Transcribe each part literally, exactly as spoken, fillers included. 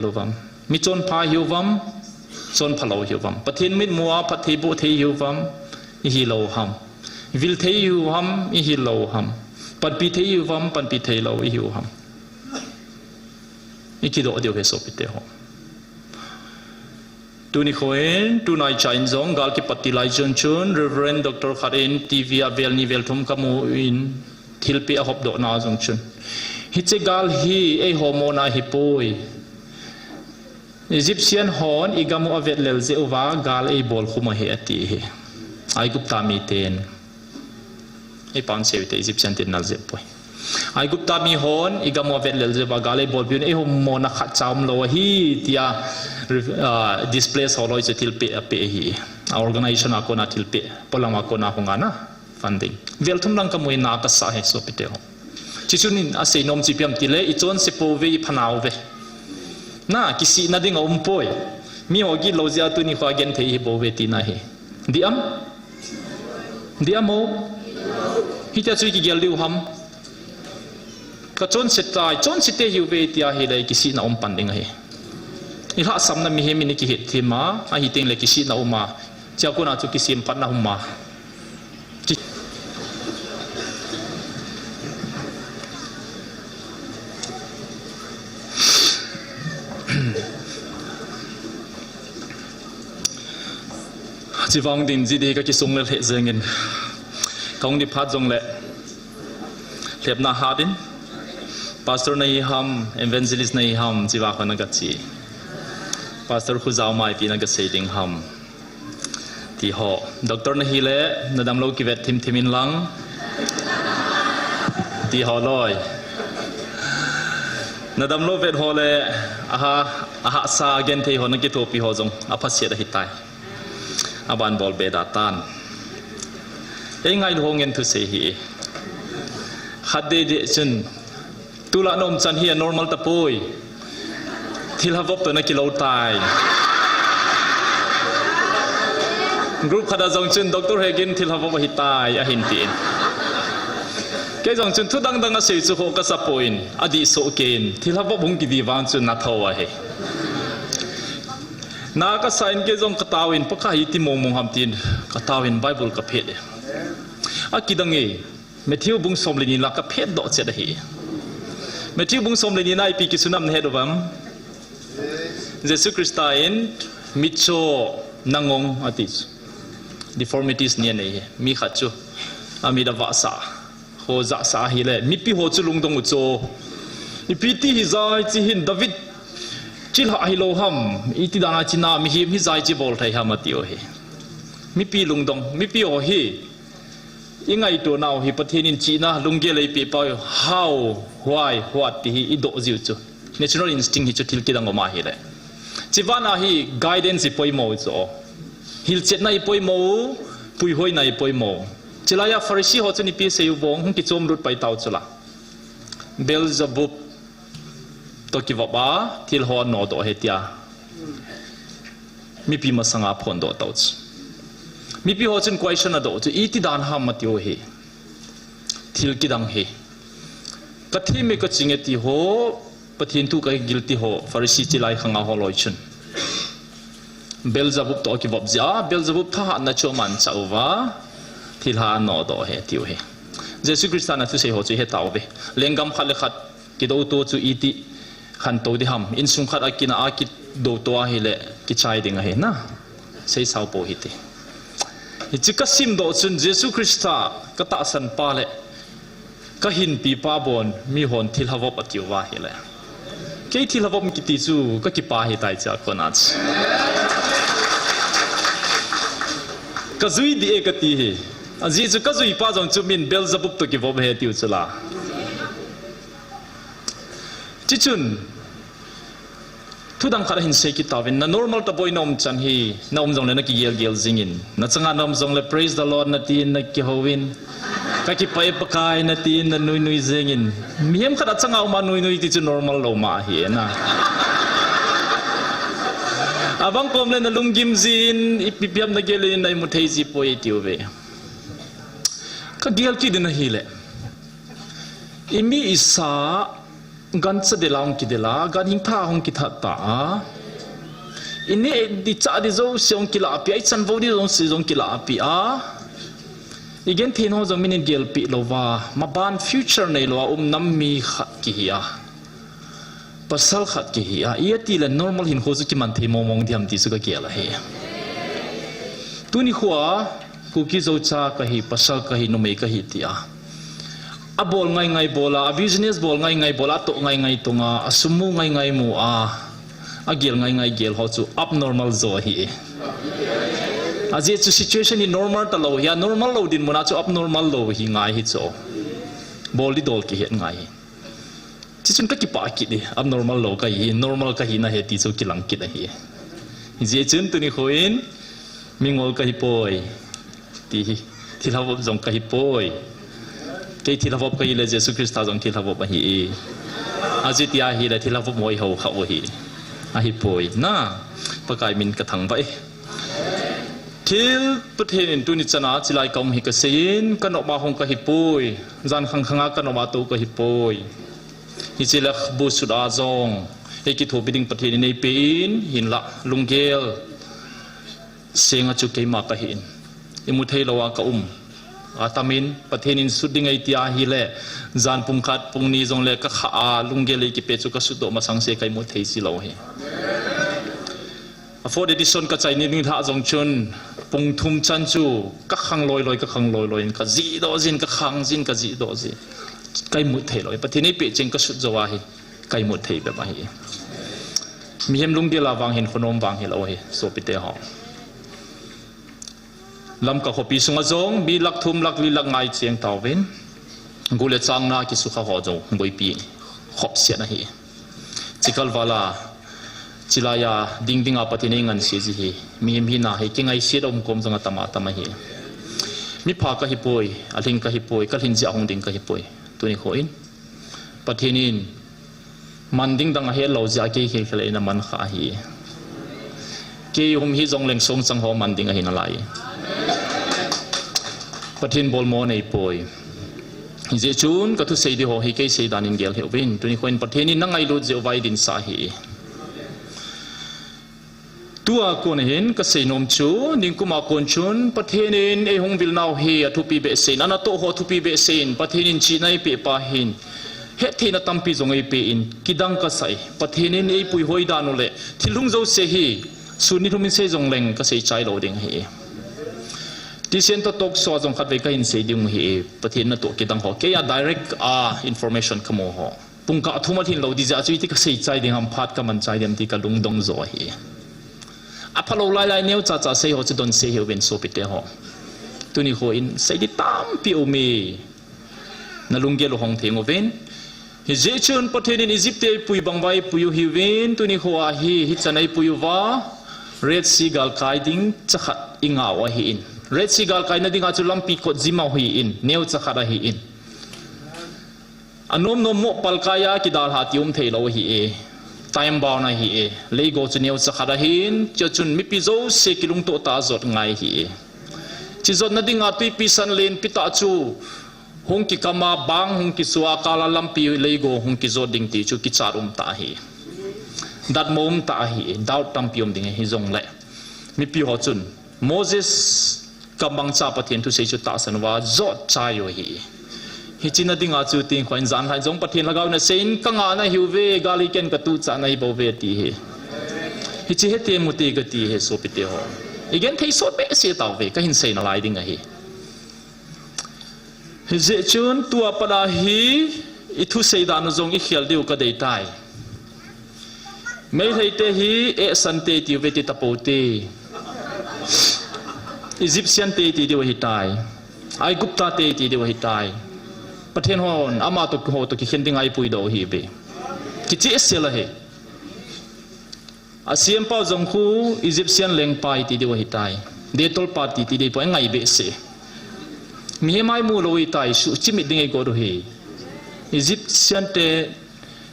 lou vam? Mi chonpha hiu vam, chonpha lou hiu vam? Pathen mitmu a phattheiboh thei hiu vam, ihi lou ham? Vil thei hiu ham, ihi lou ham? Panpi thei hiu vam, panpi thei lou ihiu ham? Ikidoh diu ahi sopite ho. Tuni khoin, tunai chain jong, gal kipat til lai chun chun, Reverend Doctor khat in T V a vel ni vel thum kamu in, thilpeh ahopdohna jong chun, hiche gal hi eiho mona ahipoi. Egyptian hon igam u avet lel jeh uva gal eibol khum ahi ati hi. Aigupta miten. Eipan seite Egyptian tin nal jep poi. Aigupta mi hon igam u avet lel jeh uva gal eibolpi un, eiho mona khatcha umlou ahi tia, ah, displace ho loi chu thilpeh apeh ahi. A organization a kona thilpeh, polam a kona hung ana funding. Vel thum lang kamu in na kasa ahi sopite ho. Chuchun in asei nom chu ipi ham tile, ichonse pouve, iphanauve. Na, kisihna ding aumpoi. Miho gitlou jeh a tuni kho a genthei hibouve tina ahi. Dih am? Dih am o? Hitia chu ikigel diu ham? Kachonse tai, chonse te hiuve tia ahile kisihna um pan ding ahi. Ilhahsamna mihem in ikihetthem a, ahi tengle kisihna um a, chua kona chu kisemphatna um a. Ki- Chivang din jidi hi kakisung le lheh jengin. Kahung ding phat jongle lhepna hat in. Pastor nahi ham, evangelist nahi ham, chiva kho nagache. Pastor khu jaoma ipi nagasei ding ham ti ho. Doctor nahile, nadamlou kivet thimthim in lang ti ho loi. Nadamlou vet ho le, aha, ahahsa genthei ho nakithopi ho jong aphaset ahitai. Aban bolbe da tan. Ei ngailu ho ngen thusei hi. Khat deh deh chun, tulai na umchan hi anormal tapoi. Thilha vop toh nakilou tai. Group khat a jong chun Doctor Hegin thilha vop ahitai ahin tin. Kei jong chun thu dangdang asei chu ho kasapoi, adih soh keiyin. Thilha vop hung kiti vang chun nathou ahi. Na kasa in kei jong kataovin, Pakai iti mongmong ham tin, kataovin Bible kaphet e. Akidang e, Matthew bung som le ni la kaphetdoh chet ahi. Matthew bung som le ni na ipi kisun ham nahet uvem? Jesu Christa in mitcho nangong ati chu. Deformities ni anei hi. Mi khat chu amit avahsah ho jahsah ahile, mipi ho chu lungdong u chu. Ipi ti hijeh chun hin David chilhah hilou ham, iti dan a china mihem hijeh chun bol thei ham atiu hi. Mipi lungdong, mipi ho hi. Ingaito nau hi Pathen in chihna lunggel eipeh pau, how, why, what ti hi idoh jiu chu. Natural instinct hi chu thil kidang um ahile. Chivang a hi guidance ipoimo chu. Hilchetna ipoimo, puihoina ipoimo. Chulai a Pharisee ho chun ipi asei u vang, hung kichom lut pai tau chula. Beelzebub toh kivop a, thil ho anodoh ahi tia. Mipi masanga aphondoh tau chu. Mipi ho chun question adoh chu, iti dan ham atiu hi. Thil kidang hi. Kathem e kaching e ti ho, Pathen thu kagil ti ho, Pharisee chulai khanga ho loi chun. Beelzebub toh kivop jeh a, Beelzebub thahatna chu amanchah uva, thilha anodoh ahi atiu hi. Jesu Christa in athusei ho chu ihetauve. Lenggam khat le khat kidouto chu iti khantou ding ham. Insung khat a kina a kidouto ahile, kichai ding ahi na. Seisao pou hite. Hiche kasimdoh chun Jesu Christa katahsan pa le kahinpi pa bon mihon thilha vop atiuva ahile. Kei thilha vop kiti chu kakipah ahitai chua kona chu. Kajui dih e kati hi. Ajeh chu kajui pa jong chu min Beelzebub toh kivop ahi atiu chula. Chuchun, thudang khat ahin sei kit tauvin, na normal tapoi na umchan hi, na um jongle nakigel gel jingin, nachanga na um jongle praise the Lord natin nakihouvin, kakipah e Pakai natin nanui nui jingin, mihem khat achanga uma nui nui ti chu normal lou ma ahi na. Abang kom le nalunggim jin, ipi pi ham nagel in naimu thei ji poi itiuve. Kagel kit ding ahile. Imi isa Gancha dela hung kidela, ganhing tha hung kithat ta a. Ineh di chah di jouse hung kilah pi a, ichan vo di jouse jong kilah pi a. Igenthei ho jong min igel pi lou va, maban future neilou a um nam mi khat kihi a. Pasal khat kihi a, iti le normal hinkho chu kiman thei mong mong diam ti chu kagel ahi. Tuni khoa, Kuki Zo cha kahi, pasal kahi, numei kahi tia. Abol ngai ngai bol a, a business bol ngai ngai bol a, atoh ngai ngai tong a, asum mu ngai ngai mu a, agel ngai ngai gel ho chu abnormal jo ahi. Ajeh chu situation hi normal talou hi a, normal lou dinmun a chu abnormal lou hi ngai hi chu. Bol di dol kihet ngai hi. Chuchun kakipah kit e, abnormal lou kahi, normal kahi nahi ti chu kilang kit ahi. Hijeh chun tuni khoin, mingol kahi poi. Ti hi, thilha vop jong kahi poi. Kei thilha vop kahi le Jesu Christa jong thilha vop ahi e. Ajeh tia ahile thilha vop mo iho kha u hi. Ahi poi. Na, Pakai min kathangvah e. Thil Pathen in tuni chana chilai kaum hi kaseiyin, kanop ma hung kahi poi. Jan khang khang a kanop ma tou kahi poi. Hiche le bu sut a jong, eikithopi ding Pathen in eipe in, hinlah lunggel senga chu keima kahi in. Imu thei lou a kaum. Atamin, Pathen in sut ding eitia ahile, jan pung khat, pung ni jongle kakha a, lunggel eikipe chu kasut doh masang se kaimu thei ji lou hi. A fourth edition kachai ni ding lhah jong chun, pung thum chan chu kakhang loi loi, kakhang loi loi in, kajih doh jin, kakhang jin, kajih doh jin. Kaimu thei lou hi. Pathen in eipeh cheng kasut jou ahi. Kaimu thei bep ahi. Mihem lunggel a vang hin, khonom vang hilou hi, sopite ho. Lamka khopi sunga jong, mi lakh thum, lakh li, lakh nga cheng tauvin. Gu le chang na kisukha ho jong, boipi khop siat ahi. Chikal vala, chilai a, ding ding a Pathen in einganse ji hi. Mihem hina hi, kingaisiat a um kom jong atam atam ahi. Mipha kahi poi, alhing kahi poi, kalhin jeh a hung ding kahi poi. Tuni khoin. Pathen in, man ding dang ahet lou jeh a kei khel khel in aman kha ahi. Kei hung hi jongleng songchang ho man ding ahi nalai. Pathen bolmo neipoi. Hijeh chun kathusei di ho hi kei seidan in gel hih uvin. Tuni khoin Pathen in nangailut jeh uva eidinsah ahi. Tua kon hin kasei nom chu, ningkum a kon chun, Pathen in eihung vil nau hi athupi behseh in, anatoh ho athupi behseh in, Pathen in chihna eipeh pa hin, hettheina tampi jong eipe in, kidang kasah e, Pathen in eipui hoi dan u le, thil hung jouse hi, sun ni thum in sei jongleng kasei chai lou ding ahi. T C N toh talk show a jong khatvei kahin sei ding u ahi, Pathen natoh kidang ho, kei a direct a information kamu ho. Pungkah thum alhin lou di jeh a chu iti kasei chai ding ham, phat kaman chai ding ham ti kalungdong jo ahi. Aphalou lai lai neo cha cha sei ho chu don sei hih uvin sopite ho. Tuni khoin sei di tampi um e. Nalunggel u hong theng uvin. Hijeh chun Pathen in Egypt te eipui bang uva eipui u hiuvin, tuni khoa hi, hichan eipui uva, Red Sea galkai ding chakhat ingah u ahi in. Red Sea galkai na dinga chu lampi kot jima ahi in, neo chakhat ahi in. Anom nom mo palkai a kidalha ti um thei lou ahi e. Time bound ahi e. Leigo chu neo chakhat ahin, chuchun mipi jouse kilungtoh tah a jot ngai ahi e. Chi jotna dinga tuipi san lenpi tah chu hung kikam a bang hung kisua kal a lampi leigo hung kijot ding ti chu kichat um tah ahi. Datmo um tah ahi e. Doubt tampi um ding ahi jongle. Mipi ho chun Moses kamangcha Pathen thusei chu tahsan uva jot chai u ahi. Hiche na dinga chu tin khoin janlhah in jong Pathen lhagao in asei in kangah nahiuve, gal hi ken katuh chah nahi bouve ti ahi. Hiche hete mute kati ahi sopite ho. Igenthei sot behseh tauve, kahin sei nalai ding ahi. Hijeh chun tua pat a hi ithusei dan u jong ikhel diu kadei tai. Meitei te hi ehsan te iti uve ti tapou te. Egyptian te iti diu ahitai. Aigupta te iti diu ahitai. Pathen hon ama toh ho toh kikhen dinga eipuidoh u ahiuve. Kichehsel ahi. Asempau jong khu Egyptian lengpa iti diu ahitai. Dettol pa ti, ti diu poi, angai behseh. Mihem a imu lou ahitai, suhchimit ding eigot u ahi. Egyptian te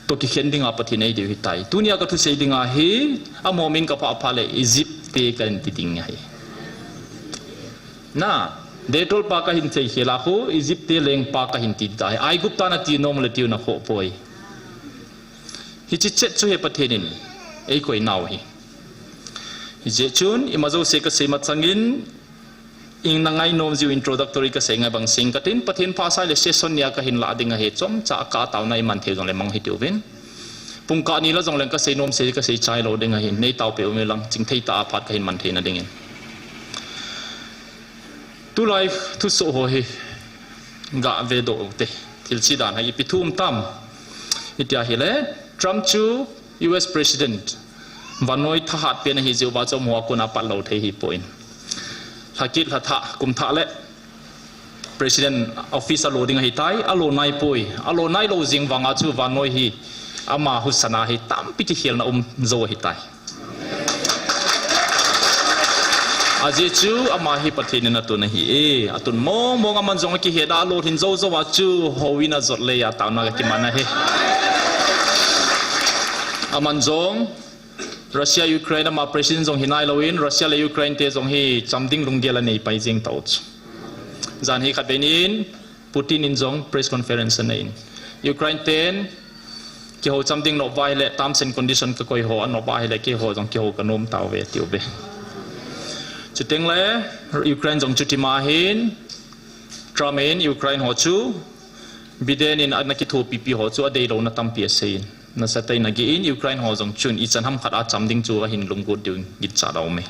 toh kikhen dinga Pathen eidiu ahitai. Tunia kathusei dinga hi, amaho min kaphah phah le Egypt te kahin ti ding ahi. Na, Dettol pa kahin seikhel a khu, Egypt te lengpa kahin ti ding ahi. Aigupta nati nom le tiu nakhoh poi. Hiche chet chu hi Pathen in eikoi nau hi. Hijeh chun, ima jouse kasei machangin, ina ngainom jiu introductory kasei ngai bang sing katin, Pathen phasah le session nia kahin lah ding ahi, chomcha kah a taona iman thei jongle mang hitiuvin. Pungkah ni la jongleng kasei nom sei, kasei chai lou ding ahin, neitao peh uvin lang, chingthei tah a phat kahin man theina dingin. Tulai thusoh ho hi gah vedoh ute, thil chi dan hi ipi thu um tam. Hitia hile, Trump chu U S President, vannoi thahat pen ahi jeh uva chu amaho a kona pat lou thei hipoi. Lhakit lhathah, kum thah le President office alo ding ahitai, alo naipoi, alo nailou jeng vanga chu vannoi hi ama husa na hi tampi kikhelna um jou ahitai. Ajeh chu ama hi Pathen in atun ahi e, atun mong mong, aman jong akihet a, alolhin jou jou a chu houin ajot le a taona kakiman ahi. Aman jong Russia, Ukraine ama president jong hi nailouvin, Russia le Ukraine te jong hi cham ding lunggel anei pai jeng tau chu. Jan hi khatvei nin Putin in jong press conference aneiyin, Ukraine ten kihou cham ding nop uva ahile terms and condition kakoi ho anop uva ahile keiho jong kihou kanom tauve atiuve. Chuteng le Ukraine jong chutima ahin, Trump in Ukraine ho chu Biden in ana kithopipi ho chu adeilouna tampi aseiyin, nasatah in ageh in, Ukraine ho jong chun ichan ham khat a cham ding chu ahin lunggot diu ginchat aume.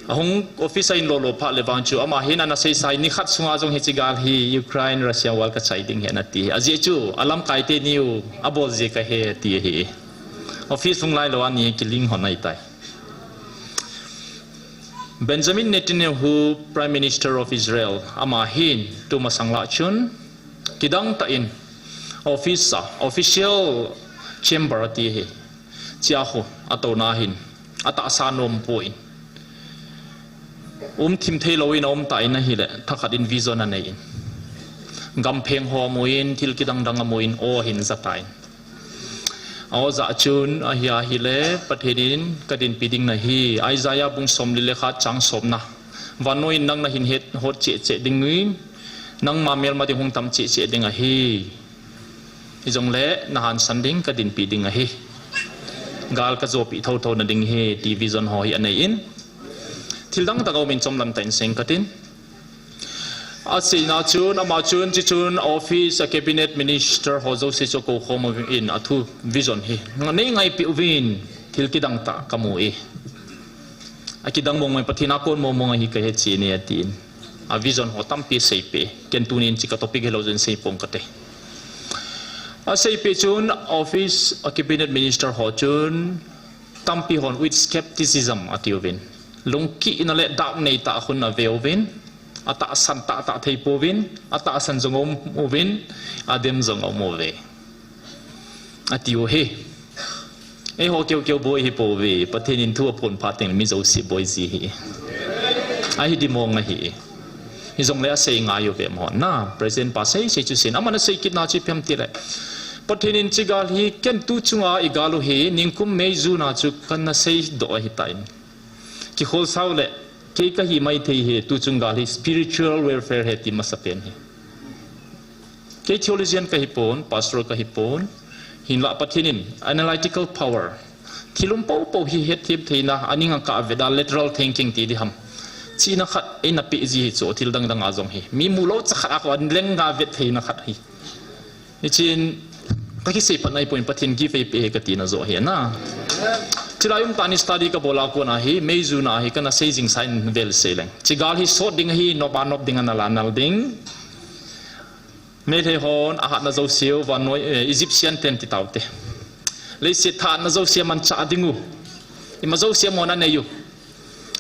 Ahung office a ahin lolo phat le vang chu ama hin ana seisa hi nikhat sunga jong hiche gal hi Ukraine Russia war kachai ding ahi anati. Ajeh chu alamkai teni u abol jeh kahe ati ahi. Office hung lailou a ni kiling hon ahitai. Benjamin Netanyahu, Prime Minister of Israel, ama hin tumasang lah chun kidang tah in office a, official chamber ati ahi, chea khu atouna hin atahsa nom poi. Um thim theilouvin aum tan ahile, thakhat in vision aneiyin, gampheng ho amun, thil kidang dang amun, aw ahin jatain. Aw ajah chun, ahi ahile Pathen in kadinpi ding nahi, Isaiah bung somli le khat chang somna, vannoi in nang nahin het hot cheh cheh dingin, nangma melma ding hung tam cheh cheh ding ahi. Hijongle nahansan ding, kadinpi ding ahi. Gal kajopeh thotho na ding ahi ti vision ho hi aneiyin, thil dang dang aumin chomlam tah in seng katin. Aseina chun, ama chun, chuchun office a cabinet minister ho jouse chu akoukhom uvin athu vision hi, nei ngaipeh uvin, thil kidang tah kamu e. Akidang mong mong, Pathen a kon mong mong ahi kahe cheh e atin. A vision ho tampi aseipeh. Ken tunin hiche ka topic hilou jeh in seipong kate. Aseipeh chun office a cabinet minister ho chun tampi hon with skepticism atiuvin, lungkihna le doubt neitah a khun aveuvin, atahsan tahtah theipouvin, atahsan jong aum uvin, adem jong aum uve atiu ahi. Eiho keukeu boi hipouve, Pathen in thu aphon phat tengle mi jouse boi ji ahi. Ahi dimong ahi. Hijongle asei ngai uve amahon, President pa sei sei chu seiyin, aman asei kitna chu ipi ham tile, Pathen in hiche gal hi ken tu chunga igal u hi ningkum May June a chu kana seidoh ahitan, kikholsa u le kei kahi maithei hi, tu chung gal hi spiritual warfare ahi ti masapen hi. Kei theologian kahipon, pastor kahipon, hinlah Pathen in analytical power, thil um poupou hi hetthem theina, aning a kavet a, lateral thinking ti diham, chihna khat eina peh ji ahi chu, thil dang dang a jong hi mi mulou cha khat a kho, alenga vet theina khat hi. Hichun kakisei phat naipon, Pathen gift eipeh ahi katina joh ahi. Chulai umtah in study kabol a kona hi May June a hi kana sei jingsa in vel seileng, hiche gal hi sot ding ahi, nop a nop ding, anal a nal ding. Meitei hon ahatna jouseu vannoi, Egyptian ten titaute, leiset thahatna jouse amanchah dingu, ima jouse amahon aneiyu,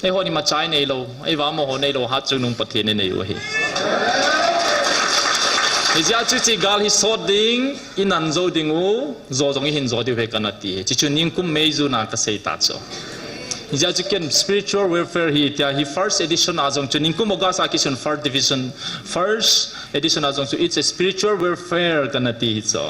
eihon imacha ineilou, eivang amaho neilou, hatchungnung Pathen ineiyu ahi. Hijeh chun hiche gal hi sot ding, inan jou dingu, jo jong ihin jo diu ahi kanati ahi. Hiche chu ningkum May June a kaseita chu. Hijeh chun ken spiritual warfare hi tia hi first edition a jong chu, ningkum August a kisun first division, first edition a jong chu it's a spiritual warfare kanati ahi chu.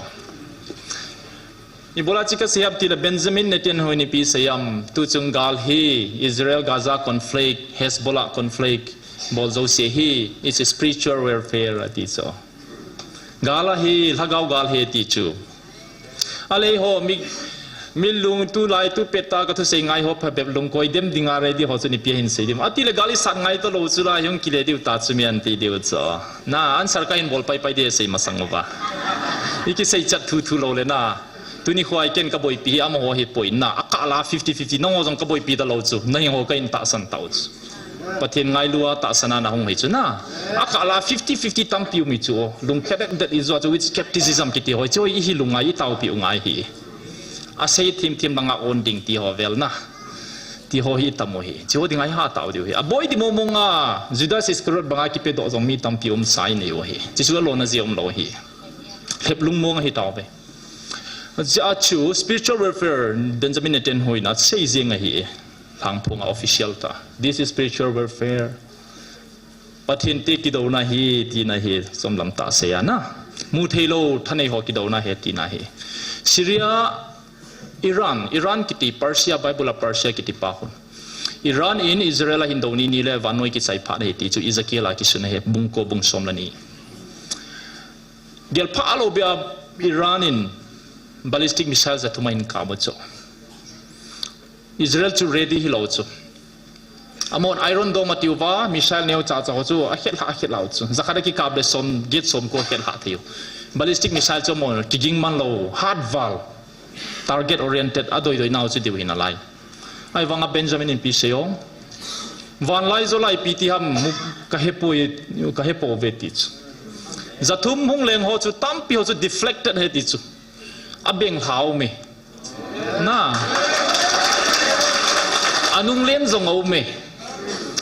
Ibola hiche kasei ham tile Benjamin Netanyahu in ipi asei ham, tuchung gal hi Israel Gaza conflict, Hezbollah conflict bol jouse hi it's a spiritual warfare ati chu. Gal ahi, lhagao gal ahi ati chu. Alei ho, mi, mi lung tu lai tu pet ta ka thusei ngai ho phabep lungkoi dem dinga ready ho chu ni pia hin sei dim. Ati le gal i sat ngai to lo chu lai hung kile diu ta chu mi an ti diu chu. Na, answer ka hin bol pai pai de sei masang uva. I kisei chat thu thu lo le na. Tuni khoi ken ka boipi hi amaho hi poi na. A ka la fifty fifty nang ho jong ka boipi ta lo chu. Na hing ho ka in tahsan tau chu. Pathen ngailua tahsana na hung hi chu na. A ka la fifty fifty tampi um hi chu. Lung khedet det i jua chu with skepticism kiti ho chu i hi lungngai i taupi u ngai hi. A sei thim thim langa on ding ti ho vel na. Ti ho hi tam u hi. Chu dinga i ha tau diu hi. A boi di mo mo nga. Judas Iscariot banga kipe do jong mi tampi um sai nei u hi. Chu chu lo na ji um lo hi. Lhep lung mo nga hi tau ve. Chu spiritual warfare Benjamin Netanyahu in a sei jing ahi. Lhangphong a official ta. This is spiritual warfare. Pathen te kidona hi, tina hi, somlam ta sei ana. Mu thei lo, thanei ho kidona hi, tina hi. Syria, Iran, Iran kiti Persia, Bible a Persia kiti pa hun. Iran in Israel a hin do ni ni le vannoi kichai phat hi ti chu Ezekiel a kisun hi, bung ko bung som le ni. Gel pha lo bia Iran in ballistic missile za thuma in ka mo chu. Israel chu ready hi lo chu. Amon Iron Dome tiu va missile neo cha cha ho chu a khel ha a khel lo chu. Za khat a ki kap le som get som ko khel ha thei u. Ballistic missile chu amon kiging man lo hard val. Target oriented a doi doi nau chu diu hin a lai. Ai vanga Benjamin in pi sei o. Van lai zo lai pi ti ham mu ka he po ye, ka he po ve ti chu. Za thum hung leng ho chu tampi ho chu deflected he ti chu. A beng hlau me. Na. A nung len zong a um e.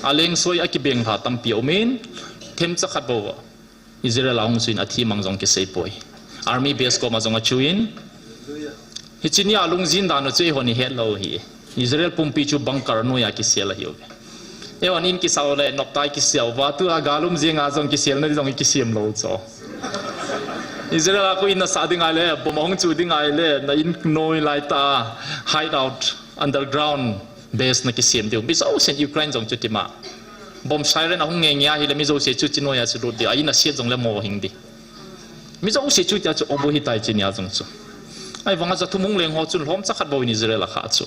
A leng soi a kibeng hla tampi a um in. Them cha khat bo. Israel a hung suin a thi mang zong kisei poi. Army base koma zong a chuin. Hichi ni a lungzin dan u chu i hon i het lo hi. Israel pumpi chu bunker noi a kisel a hi u ve. Ewan in kisau le noptai kisel va tu a galum zinga zong kisel na zong kisem lo cho. Israel a ko in na sa ding ai le, bom hung chu ding ai le, na in noi lai ta, hideout, underground base na kisem diu. Mi zo sen Ukraine zong chu tima. Bom siren a hung nge nge a hi le mi zo se chu chi noi a chu lut di. A in a siat zong le mo hing di. Mi zo se chu tia chu obo hi tai chi nia zong chu. Ai vanga za thum hung leng ho chun hlom cha khat bo in Israel a kha chu.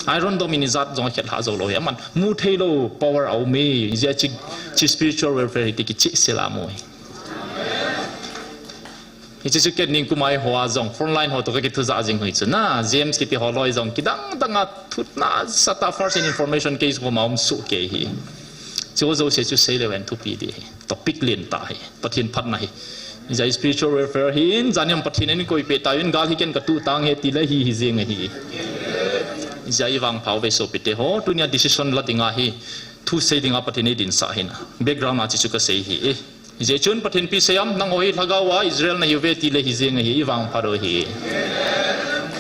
Iron Dome in i zat zong a khet hla zo lo hi. Aman mu thei lo power a um e. Zia chi, chi spiritual warfare hi ti ki chi se la mu hi. Hi chi chu ket ning kumai ho a zong front line ho to ka ki thu za zing hui chu na. James kiti ho loi zong ki dang dang a thut na sa ta first in information case ho ma um su ke hi. Chu zo se chu sei le wen thu pi di hi. Topic lien ta hi. Pathen phatna hi. Zia spiritual warfare hi in, zaniam Pathen in koi pe ta in, gal hi ken ka tu tang he ti le hi hi zing hi. Zia i vang phau ve so pi te ho, tunia decision la dinga hi, thu sei dinga Pathen i din sa hin. Background a chi chu ka sei hi. Eh, zia chun Pathen pi sei am, nang ho hi lhagao a Israel na hi ve ti le hi zing hi, i vang pha ro hi.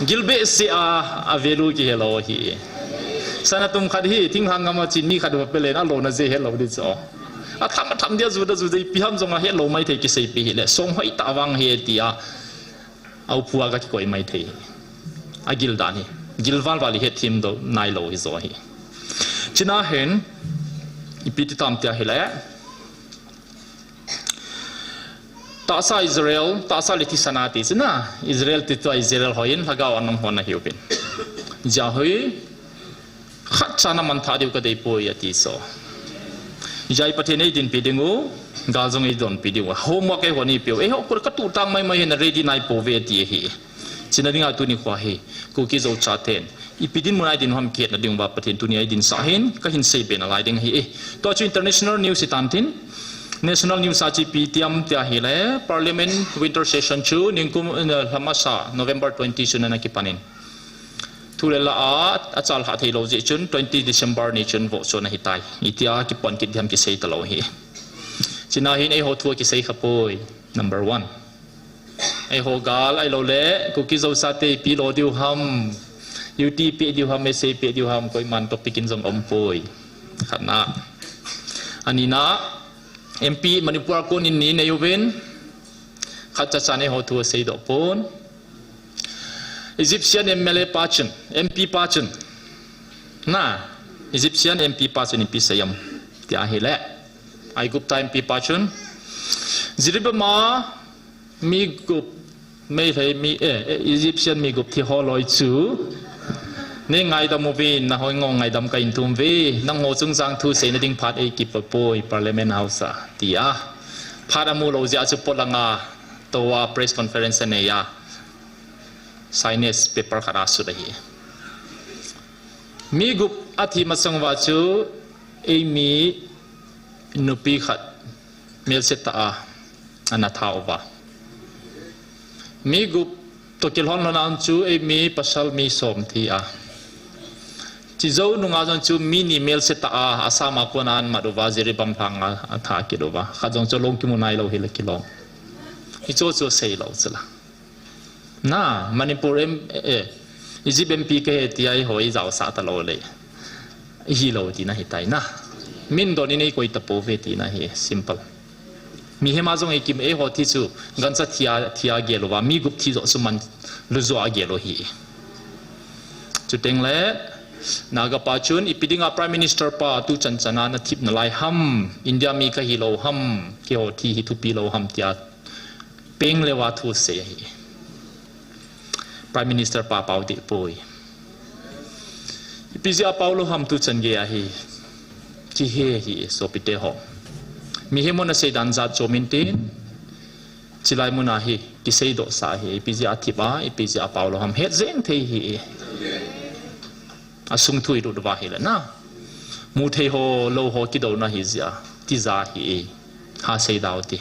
Gilbe se a, a velu ki helo hi. Sana tum khat hi, thing hang ngama chin mi khat va pelen a lo na ze helo di cho. A tham, a tham dia zu da zu dei pi ham zong a het lo mai thei kisei pi hi le. Song hoi ta vang he ti a. Au phua ka kikoi mai thei. A gil dan hi. Gil val val hi het thim do nai lo hi zo hi. China hen, i pi ti tam tia hi le. Tasa Israel, tasa le ti sana ti china. Israel ti tua Israel hoin, lhagao anam hon a hiu pin. Zia hui, Khat cha na man tha diu ka dei poi a ti so. Zia i Pathen ei din pi ding u, gal zong ei don pi ding u. Homework ei hon i piu. Ei ho kul ka tu tang mai mai hin a ready nai po ve a ti hi. China dinga tuni khua hi. Kuki Zo cha ten. I pi din mun ai din ham kiet na ding va Pathen tuni ai din sa hin. Ka hin sei be na lai ding hi. Eh, tua chu international news i tan tin. National news a chi pi tiam tia hi le. Parliament winter session chu ningkum, eh, hlama sa November twenty chu na na kipanin. Thu le la a, a chal ha thei lo jeh chun twenty December ni chun vohchon ahi tai. Itia kipon kit diam kisei ta lo hi. China hin eiho thu kisei kha poi. Number one. Eiho gal ai lo le, Kuki Zo sa te pi lo diu ham. U T pe diu ham, S A pe diu ham, koiman topic in zong om poi. Khatna. Anina, M P Manipur a kon in ni nei uvin. Khat cha cha eiho thu sei do pon. Egyptian M L A pa chun, M P pa chun. Na, Egyptian M P pa chun ipi sei am. Tia hi le. Aigupta M P pa chun. Jiribam a mi gup Meitei mi, eh, eh, Egyptian mi gup thi ho loi chu. Nei ngaidam uvin, nahoi ngong ngaidam kahin thum uve. Nangho chungchang thu seina ding phat ei kipe poi, Parliament House a, tia. Phat amu lou jeh a chu polanga, tua press conference anei a. Sinus paper khat asut ahi. Mi gup athi masang uva chu, eimi nupi khat melse tah a ana tha uva. Mi gup toh kilhon lhon a chu eimi pasal mi som thi a. Chujou nunga jong chu mi ni melse tah a, Assam a kona amat uva, Jiribam lhanga atha kit uva. Khat jong chu lung kimu nailou hile kilom. Hicho chu seilou chula. Na, Manipur M, eh, Egypt M P kahi tia eiho eijaosah talou le. Hilou tina hitai na. Min don in eikoi tapouve tina hi simple. Mihem a jong eikim eiho thi chu gancha thia, thia gel uva, mi gup thi joh chu man lu joh a gel u hi. Chuteng le, Naga pa chun, ipi dinga Prime Minister pa tuchan chan a nathip nalai ham, India mi kahilou ham, keiho thi hi thupi lou ham tia peng leuva thu sei ahi. Prime Minister pa pao deh poi. Ipi jeh a pao lou ham tuchan gei ahi. Kihe ahi, sopite ho. Mihem hon asei dan jat chom intin. Chulai mun a hi, kiseidoh sa ahi. Ipi jeh a thip a, ipi jeh a pao lou ham. Het jeng thei ahi. Asung thu ilut uva hile na. Mu thei ho, lou ho kidouna ahi jeh a. Tija ahi. Ha sei dau ti.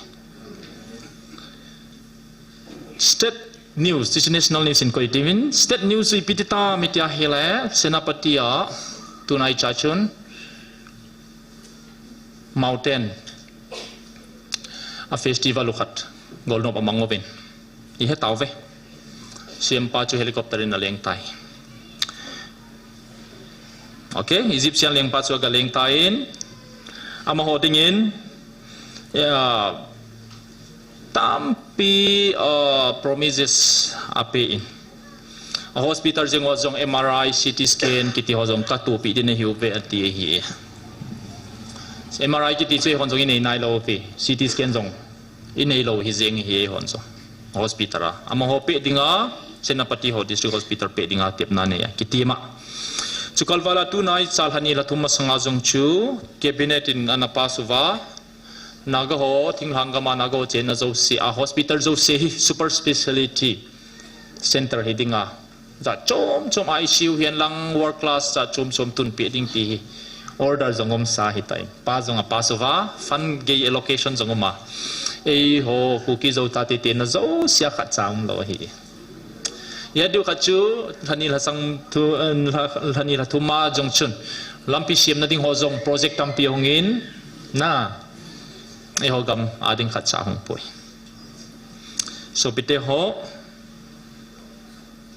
State news, this is national news in koi tivin. State news ipi ti tam iti ahile, Senapati a, tunai cha chun, mountain, a festival u khat, golnop amang uvin. Ihe tauve. C M pa chu helicopter in aleng tai. Okay, Egyptian lengpa chu aga leng tan, amaho dingin, ya, tampi, uh, promises apen. A hospital jeng ho jong M R I, C T scan kiti ho jong katohpi ding nahiuve ati ahi. M R I kiti chu eihon jong inei nailou uve, C T scan jong inei lou hi jeng hi eihon jong. Hospital a. Amaho peh dinga, Senapati ho District Hospital peh dinga tepna nei a. Kiti ma. Chu kalval a tunai cha lhani lhathum masanga jong chu, cabinet in ana pass uva. Naga ho, thinglhang gam a Naga ho chenna jouse a. Hospital jouse hi super speciality center hi dinga. Jat chom chom I C U hihen lang world class jat chom chom tunpeh ding ti hi order jong umsa ahitai. Pass jong apass uva, fund gei allocation jong um a. Eiho, Kuki Zo tate tena jouse a khatcha umlou ahi. Hia diu khat chu, lhani lhasang thu, eh, lha-, lhani lhathum a jong chun. Lampi semna ding ho jong project tampi ahung in, na, eiho gam a ding khatcha ahung poi. Sopite ho,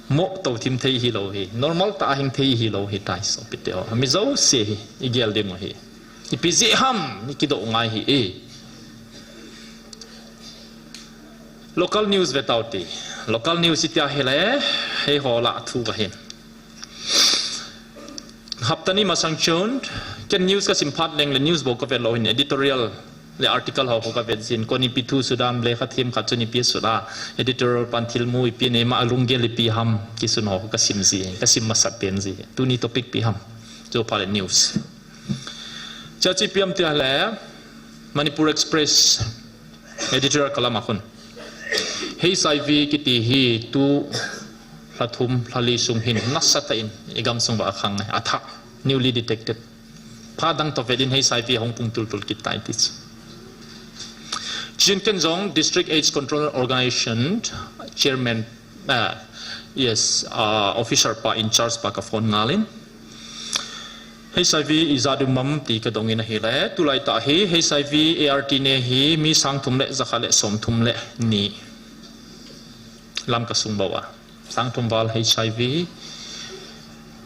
Mo tou thim thei hilou hi, normal tah a hing thei hilou hitai, sopite ho. Mi jouse hi, igel ding u hi. Ipi jeh ham, ikidoh ngai hi e. Local news ve tau ti. Local news iti ahile, eiho lah thu kahin. Hapta ni masang chun, ken news kasim phat leng le news bou kavet lou hin editorial le article ho kavet jin, kon ipi thu sut am, lekha themkhat chun ipi asut a, editorial pan thil mu ipi nei ma, alunggel ipi ham, kisun ho kasim ji, kasim masat pen ji. Tuni topic ipi ham. Chu phat le news. Chachi piam tia le, Manipur Express, editorial column a khun. H I V kiti hi tu lhathum, lhali sung hin nasatah in igam sung uva akhang e, athah, newly detected. Phat dang toh vet in H I V ahung pung tultul kit tai ti chu. Chun ken jong District AIDS Control Organization Chairman, ah, yes, ah, officer pa in charge pa kaphone ngal in. H I V ijat um am ti kadong in ahile, tulai tah hi H I V A R T ne hi mi sang thum le jakhat le som thum le ni lam kasung bou a. Sang thum val H I V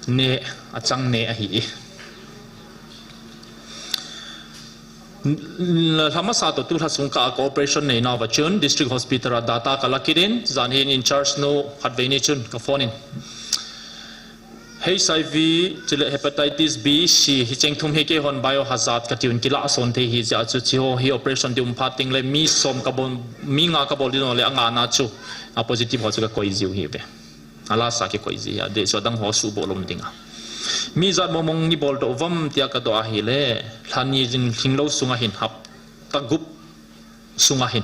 ne achang ne ahi e. Lha masa toh tu lha sung kah a cooperation nei nauva chun District Hospital a data kala kit in, jan hin in charge nu khatvei ni chun kaphone in. HIV, chule hepatitis B, C, hicheng thum hi keihon biohazard katiuvin kilah son thei hijeh a chu hicheho hi operation ding um phat tengle mi som kabol, mi nga kabol ding jongle angana chu a positive ho chu kakoi jiu hiuve. Alasa kikoi ji hi, adeh chu adang ho suhbol lom dinga. Mi ijat mong mong ibol doh uvam tia kadoh ahile, lha ni jing lhinglou sunga hin, hapta gup sunga hin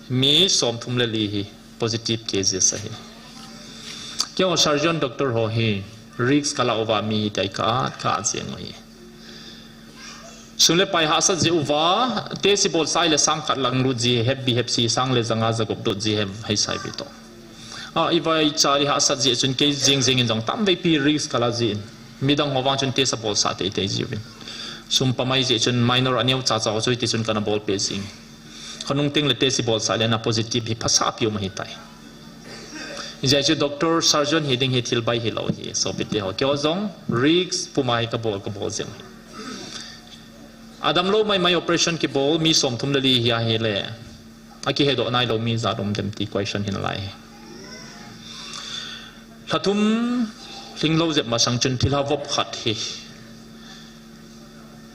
mi somthum le li hi positive cases ahi. Keiho surgeon doctor ho hi risk kalah uva mi hitia ka, ka jeng u hi. Sum le pai hahsat jeh uva, test ibolsah le sang khat lang lut ji, hepbi hepsi sang le janga jagup lut ji, HIV toh. A, ivaicha ihahsat jeh chun kei jeng jengin jong tamveipi risk kalah jin. Midang ho vang chun test abolsah teitei jiuvin. Sum pamai jeh chun minor aneocha cha ho chu hitichun kana bolpeh jing. Khonung tengle test ibolsah le ana positive hi phasahpi um ahitai. Hijeh chun doctor, surgeon hiding hi thil bai hilou hi, sopite ho. Keiho jong risk puma hi kabol, kabol jeng hi. Adamlou maimai operation kibol mi somthum le li hi ahile, akihedoh nailou mi ijat um dem ti question hinalai hi. Lha thum lhinglou jep masang chun thilha vop khat hi,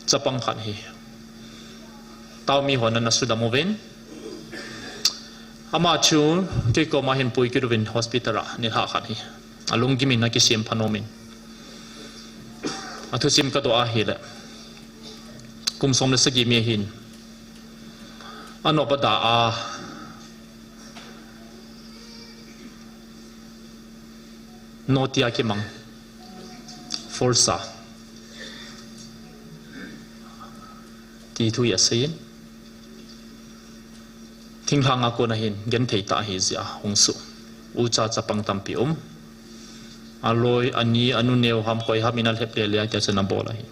chapang khat hi, taomi hon ana sudam uvin, ama chu kei koma hin pui kit uvin hospital a nilhah khat hi, alunggimin akisem phanomin. Athusim kadoh ahile, kum som le sagi mi ahin, anop ada a, notia kimang, force a, ti thu hi aseiyin. Thinglhanga kona hin genthei tah ahijeh a hung suh. Ucha chapang tampi um. Aloi, ani, anu neo ham, koi ham in alhep lele a tia chun abol ahi.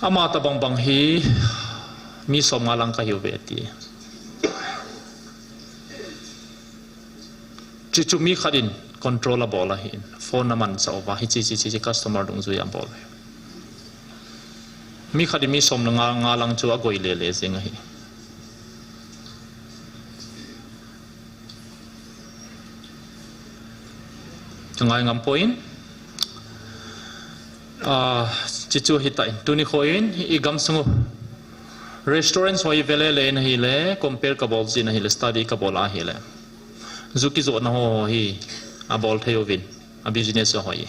Ama tobang bang hi mi somnga lang kahiuve ati. Chuchu mi khat in control abol ahin, phone amanchah uva, hiche, hiche, hiche, hiche customer dungjui a abol ahi. Mi khat in mi som le nga, nga lang chu agoi lele jeng ahi. Kangai ngam poi. Ah, chuchu hitan, tuni khoin igamsung u restaurants ho ive lele in ahile, compare kabol jin ahile, study kabol ahile, ju kijohna ho hi abol thei uvin, a business ho hi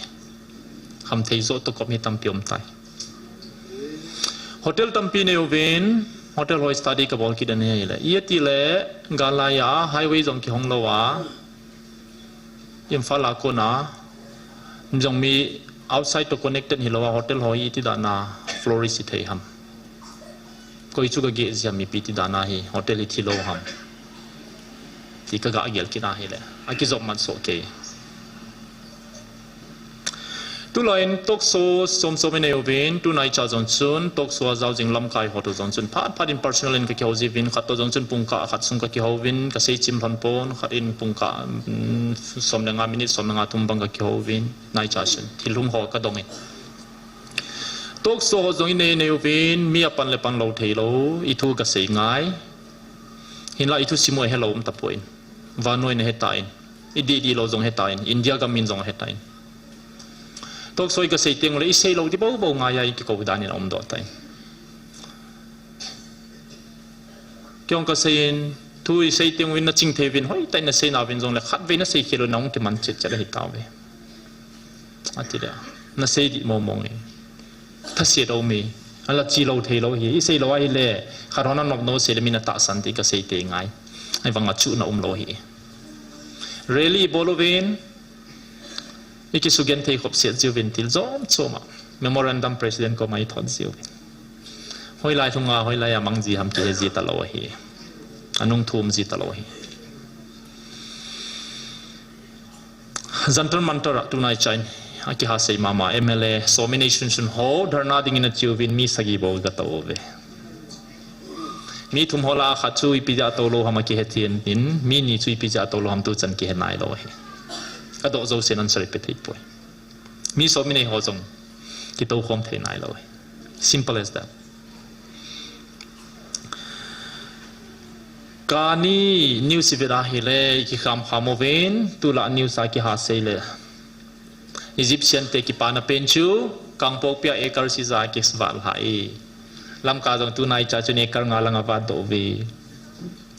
khamthei joh toh kop hi tampi umtai. Hotel tampi nei uvin, hotel ho study kabol kit in ahile, iatile, galai a highway jong kihong lou a, Imphal a kona, jong mi outside toh connected hilou a, hotel ho hi iti dan a flourish ithei ham. Koi chu kageh jia mipi iti dan a hi hotel hi thilou ham, ti kagah gel kit ahile, akijop mat soh kei. Tulai in talk show chom chom inei uvin, tunaicha jong chun talk show a jao jing lamkai ho toh jong chun phat phat in personal in kakihou jiuvin, khat toh jong chun pungkah khat sung kakihou uvin, kasei chim lhon pon, khat in pungkah, mm, som le nga minute, som le nga thum bang kakihou uvin, naicha chun thil hung ho kadong in. Talk show ho jong inei nei uvin, mi apan le pan lou theilou, ithu kasei ngai. Hinla ithusim u ahelou um tapoi. Vannoi in ahetan, idih dih lou jong ahetan, India gam min jong ahetan. Talk show hi kasei teng ule isei lou dih bou bou ngai a ikikou dan in aumdoh tan. Kei jong kasei in, thu isei teng uvin naching thei uvin, hoitah in nasei nauvin jongle khatvei nasei khel u nahung kiman chet chet ahitauve, atile, nasei dih mong mong e. Thase lou mi, ala chi lou thei lou hi, isei lou ahile, khat hon anop nou sei le min atahsan ti kasei tei ngai. Ahivang a chuhna umlou hi. Rally ibol uvin, ikisugenthei khop set jiuvin, thil jom chom a memorandum president koma ithot jiuvin. Hoilai lhunga, hoilai a mang ji ham kihe ji talou ahi. Anung thum ji talou ahi. Jantar Mantar a tunaicha in akiha sei mama, M L A somi nei sun sun ho dharna dingin ache uvin mi sagi bou gatou uve. Mi thum ho lah a khat chu ipi jeh a tou lou ham akihe thei in, mi ni chu ipi jeh a tou lou ham tuchan kihe nailou ahi. Kadoh jousen answer ipe thei poi. Mi somi nei ho jong kitou khom thei nailou ahi. Simple as that. Kani news ivet ahile, ikikham kham uvin, tulai news a kiha sei le, Egyptian te kipana pen chu, Kangpokpi a acre sija kisvat lha e. Lamka jong tunai cha chun acre nga lang avat doh uve.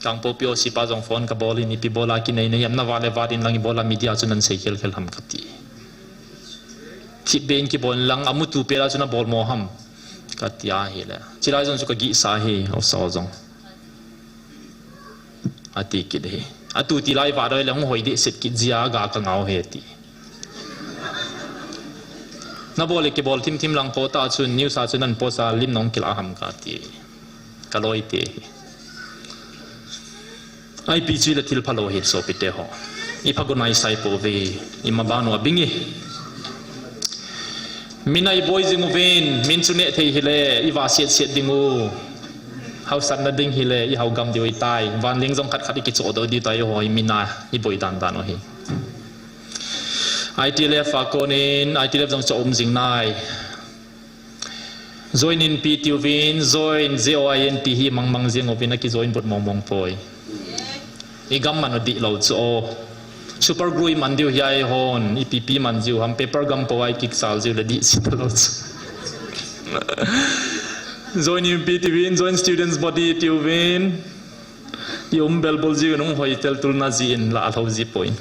Kangpokpi O C pa jong phone kabol in, ipi bola kinei na hiam, navat le vat in lang ibola media chun nan sei khel khel ham kati. Thipbeh in kibol in lang amutu pela chun abol mo ham kati ahile. Chilai jong chu kagihsa hi, O C jong. Ati kit hi. Atu tilai vadoi le hung hoi deh set kit jia ga kangau hi ati. Nabol le kibol thim thim lang kota chun news a chun nan post a lim nong kila ham kati. Kaloi te hi. Ipi chu le thil phalou hi sopite ho. Ipha gonai sai pouve. Ima banu abing e. Min a iboi jing uvin, min chu neh thei hile, iva siat siat ding u. Hausatna ding hile, ihau gam diu ahitai. Vanleng jong khat khat ikichoh doh diu tai ho, imin a iboi dan dan u hi. I T L F a konin, I T L F jong chu um jing nai. Join in pi tiuvin, join, J O I N ti hi mangmang jing uvin, akijoin but mongmong poi. Igam man u dihlou chu o. Super glue iman diu hi ahi hon, ipi pi man jiu ham, paper gam po a ikisal jiu le dih si talou chu. Join U P tiuvin, join students body tiuvin. I um belbul jiu nung hoi tel tulna ji in la alhou ji poi.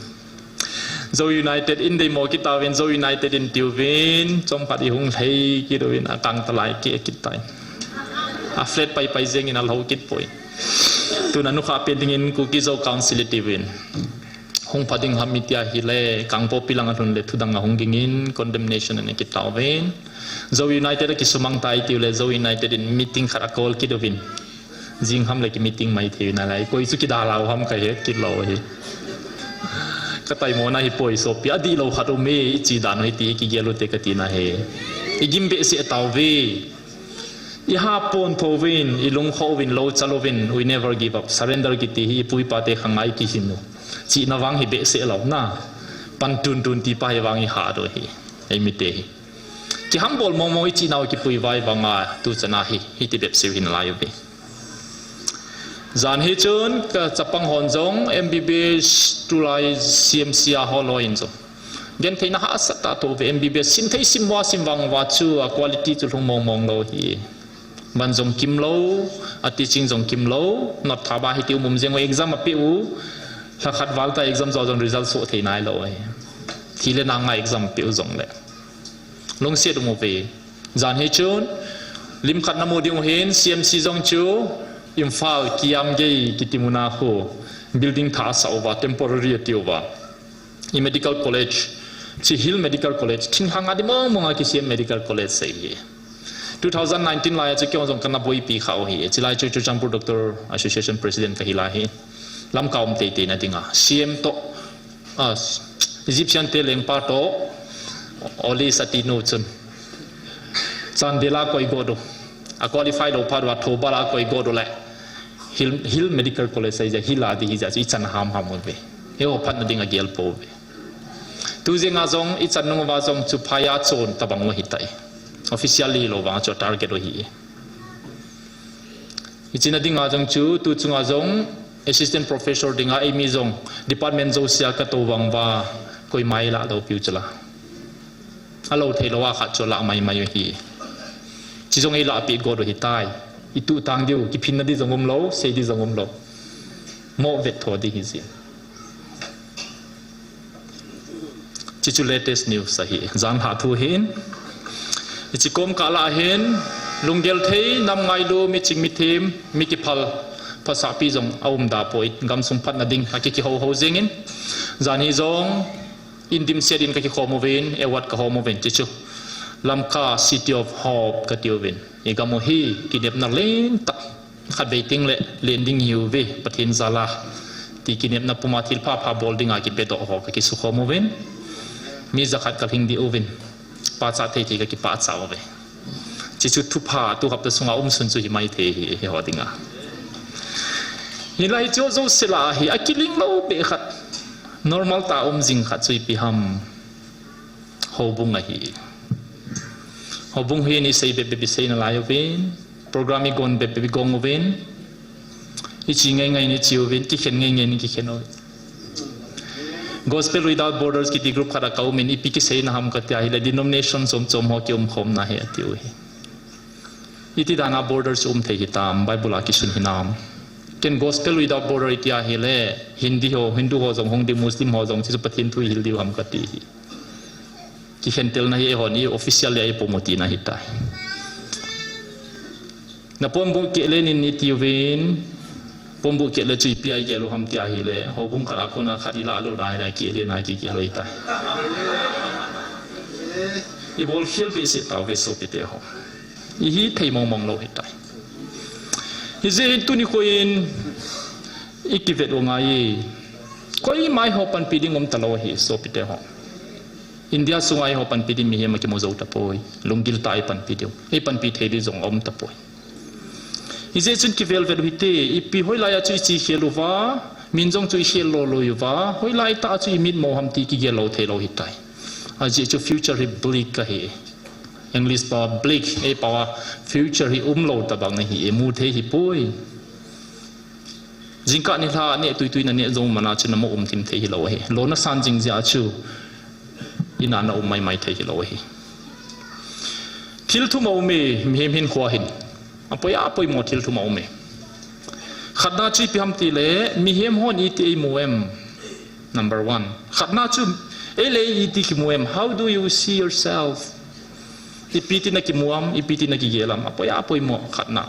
Zo United in deimo kitauvin, Zo United in tiuvin, chomkhat ihung lhei kit uvin, akang talai kit kit tai. A flat pai pai jeng in alhou kit poi. Tuna nukha pen dingin Kuki Zo Council tiuvin. Hung pha ding ham itia hile, Kangpokpi lang alhun le thudang ahung ging in, condemnation ana kitao ven. Zo United akisumang tai tiu le, Zo United in meeting khat akol kit uvin. Jing ham le ki meeting mai thei nalai, koi chu kidalhau ham kahet kit lou hi. Kataimona hi poi sopi, adihlou khat um e, ichi dan u hiti kigel u te katina hi. Igim behseh tauve. Iha pon thouvin, ilungkhouvin, lou chal uvin, we never give up, surrender kiti hi ipu ipa te khang a ikihin u. Chihna vang hi behseh lou na. Pan tun tun ti pa hi vang iha do hi. Eimite hi. Kihambol mong mong ichihna u kipui vai vanga tu chana hi, hiti bep siu hin lai uve. Jan hi chun ka chapang hon jong M B B S tulai C M C a ho loi in jong. Gentheina hahsat tah thoh uve M B B S sim thei sim uva sim vang uva chu a quality chu lhung mong mong lou hi. Ban jong kimlou, a teaching jong kimlou, not thaba hiti um um jeng u exam apeh u, lha khat val ta exam jo jong result soh thei nailou hi. Thi le na nga exam apeh u jong le. Lungset um uve. Jan hi chun, lim khat namu ding u hin, C M C jong chu, Imphal, Kiamgei, kiti muna khu, building thah asah uva, temporary ati uva. I medical college, chi Hill Medical College, thinglhang a di mong mong a kisem medical college sei hi. Two thousand nineteen lai a chu keiho jong kana boipi kha u hi, chilai chu Churachandpur Doctor Association President kahi lai hi. Lamka um teitei na dinga, C M toh, ah, Egyptian te lengpa toh, Oli Satinu chun. Chandel a koi got u. A qualify lou phat uva Thoubal a koi got u le. Hill, Hill Medical College ahi jeh, Hill a di hi jeh, chu ichan ham ham uve. Eiho phatna ding agel pouve. Tu jeng a jong, ichan nung uva jong, chu phai a chon tabang u ahitai. Officially lou vang chu target u ahi. Ichina dinga jong chu, tu chunga jong, assistant professor dinga, eimi jong, department jousea katou vang uva, koima eilah lou piu chula. Alou thei lou a khat chu alah mai mai u ahi. Chi jong eilah peh got u ahitai. Itu tang diu, kiphinna di jong umlou, sei di jong umlou. Mo vet tho di hi jin. Chi chu latest news ahi. Jan lha thu hin. Ichi kom kah lah hin, lunggel thei, nam ngailu, mi ching mi them, mi kiphal, phasahpi jong aum da poi, gamsung phatna ding, aki kihou hou jeng in. Jan hi jong, in dimset in kakikhom uvin, award kahom uvin, chi chu. Lamka City of Hope kati uvin. Igam u hi, kinepna lentah. Khatvei teng le, len ding hiuve, Pathen jal a. Ti kinepna puma thil phapha bol dinga kipedoh ho, kakisukhom uvin. Mi jakhat kalhing dih uvin. Pachat thei thei kakipachat uve. Chi chu thupha, tu hapta sunga umsun chu himai thei hi, hiho dinga. Hilai chu jouse lah a hi, akiling lou beh khat. Normal tah a um jing khat chu ipi ham. Houbung ahi. Houbung hi isei bep bep isei nalai uvin. Program igon bep bep igong uvin. Ichi ngei ngei in ichi uvin, kikhen ngei ngei in kikhen uvin. Gospel Without Borders kiti group khat a ka um in, ipi kiseina ham kati ahile, denomination chom chom ho kiumkhomna ahi atiu hi. Iti dan a borders um thei hitam, Bible a kisun hinam. Ken Gospel Without Border iti ahile, Hindi ho, Hindu ho jong hung diu, Muslim ho jong, hichu Pathen thu ihil diu ham kati hi. Kikhentelna hi eihon i official le i promote na hitai. Na ponbuh keh le nin iti uvin, ponbuh keh le chu ipi a igel u ham ti ahile, houbung khat a kona khat ilah lou na ahile, keh le na kigel u hitai. Ibol khel behseh tauve sopite ho. Ihi thei mong mong lou hitai. Hijeh in tuni kho in ikivet u ngai. Koima eiho panpi ding um talou ahi sopite ho. India sunga eiho panpi ding mihem akimu jou tapoi. Lunggil tah a eipanpi diu. Eipanpi thei ding jong aum tapoi. Hijeh chun kivelvet u hite, ipi hoilai a chu iche khel uva, min jong chu ikhel lou lou uva, hoilai tah a chu imitmo ham ti kigel lou thei lou hitai. Ajeh chu future hi bleak ahi. English pao a bleak, ei pao a future hi umlou tobang ahi, imu thei hipoi. Jingkah nilhah neh tuitui na neh jong mana chu namu um thim thei hilou ahi. Lou nasan jing jeh a chu, ina na um maimai thei hilou ahi. Thil thum aume, mihem hinkhoa hin. Apoi apoimo thil thum aume. Khatna chu ipi ham tile, mihem hon iti eimu em. Number one. Khatna chu, ei le ei iti kimu em. How do you see yourself? Ipi ti na kimu am, ipi ti na kigel am. Apoi apoimo khatna.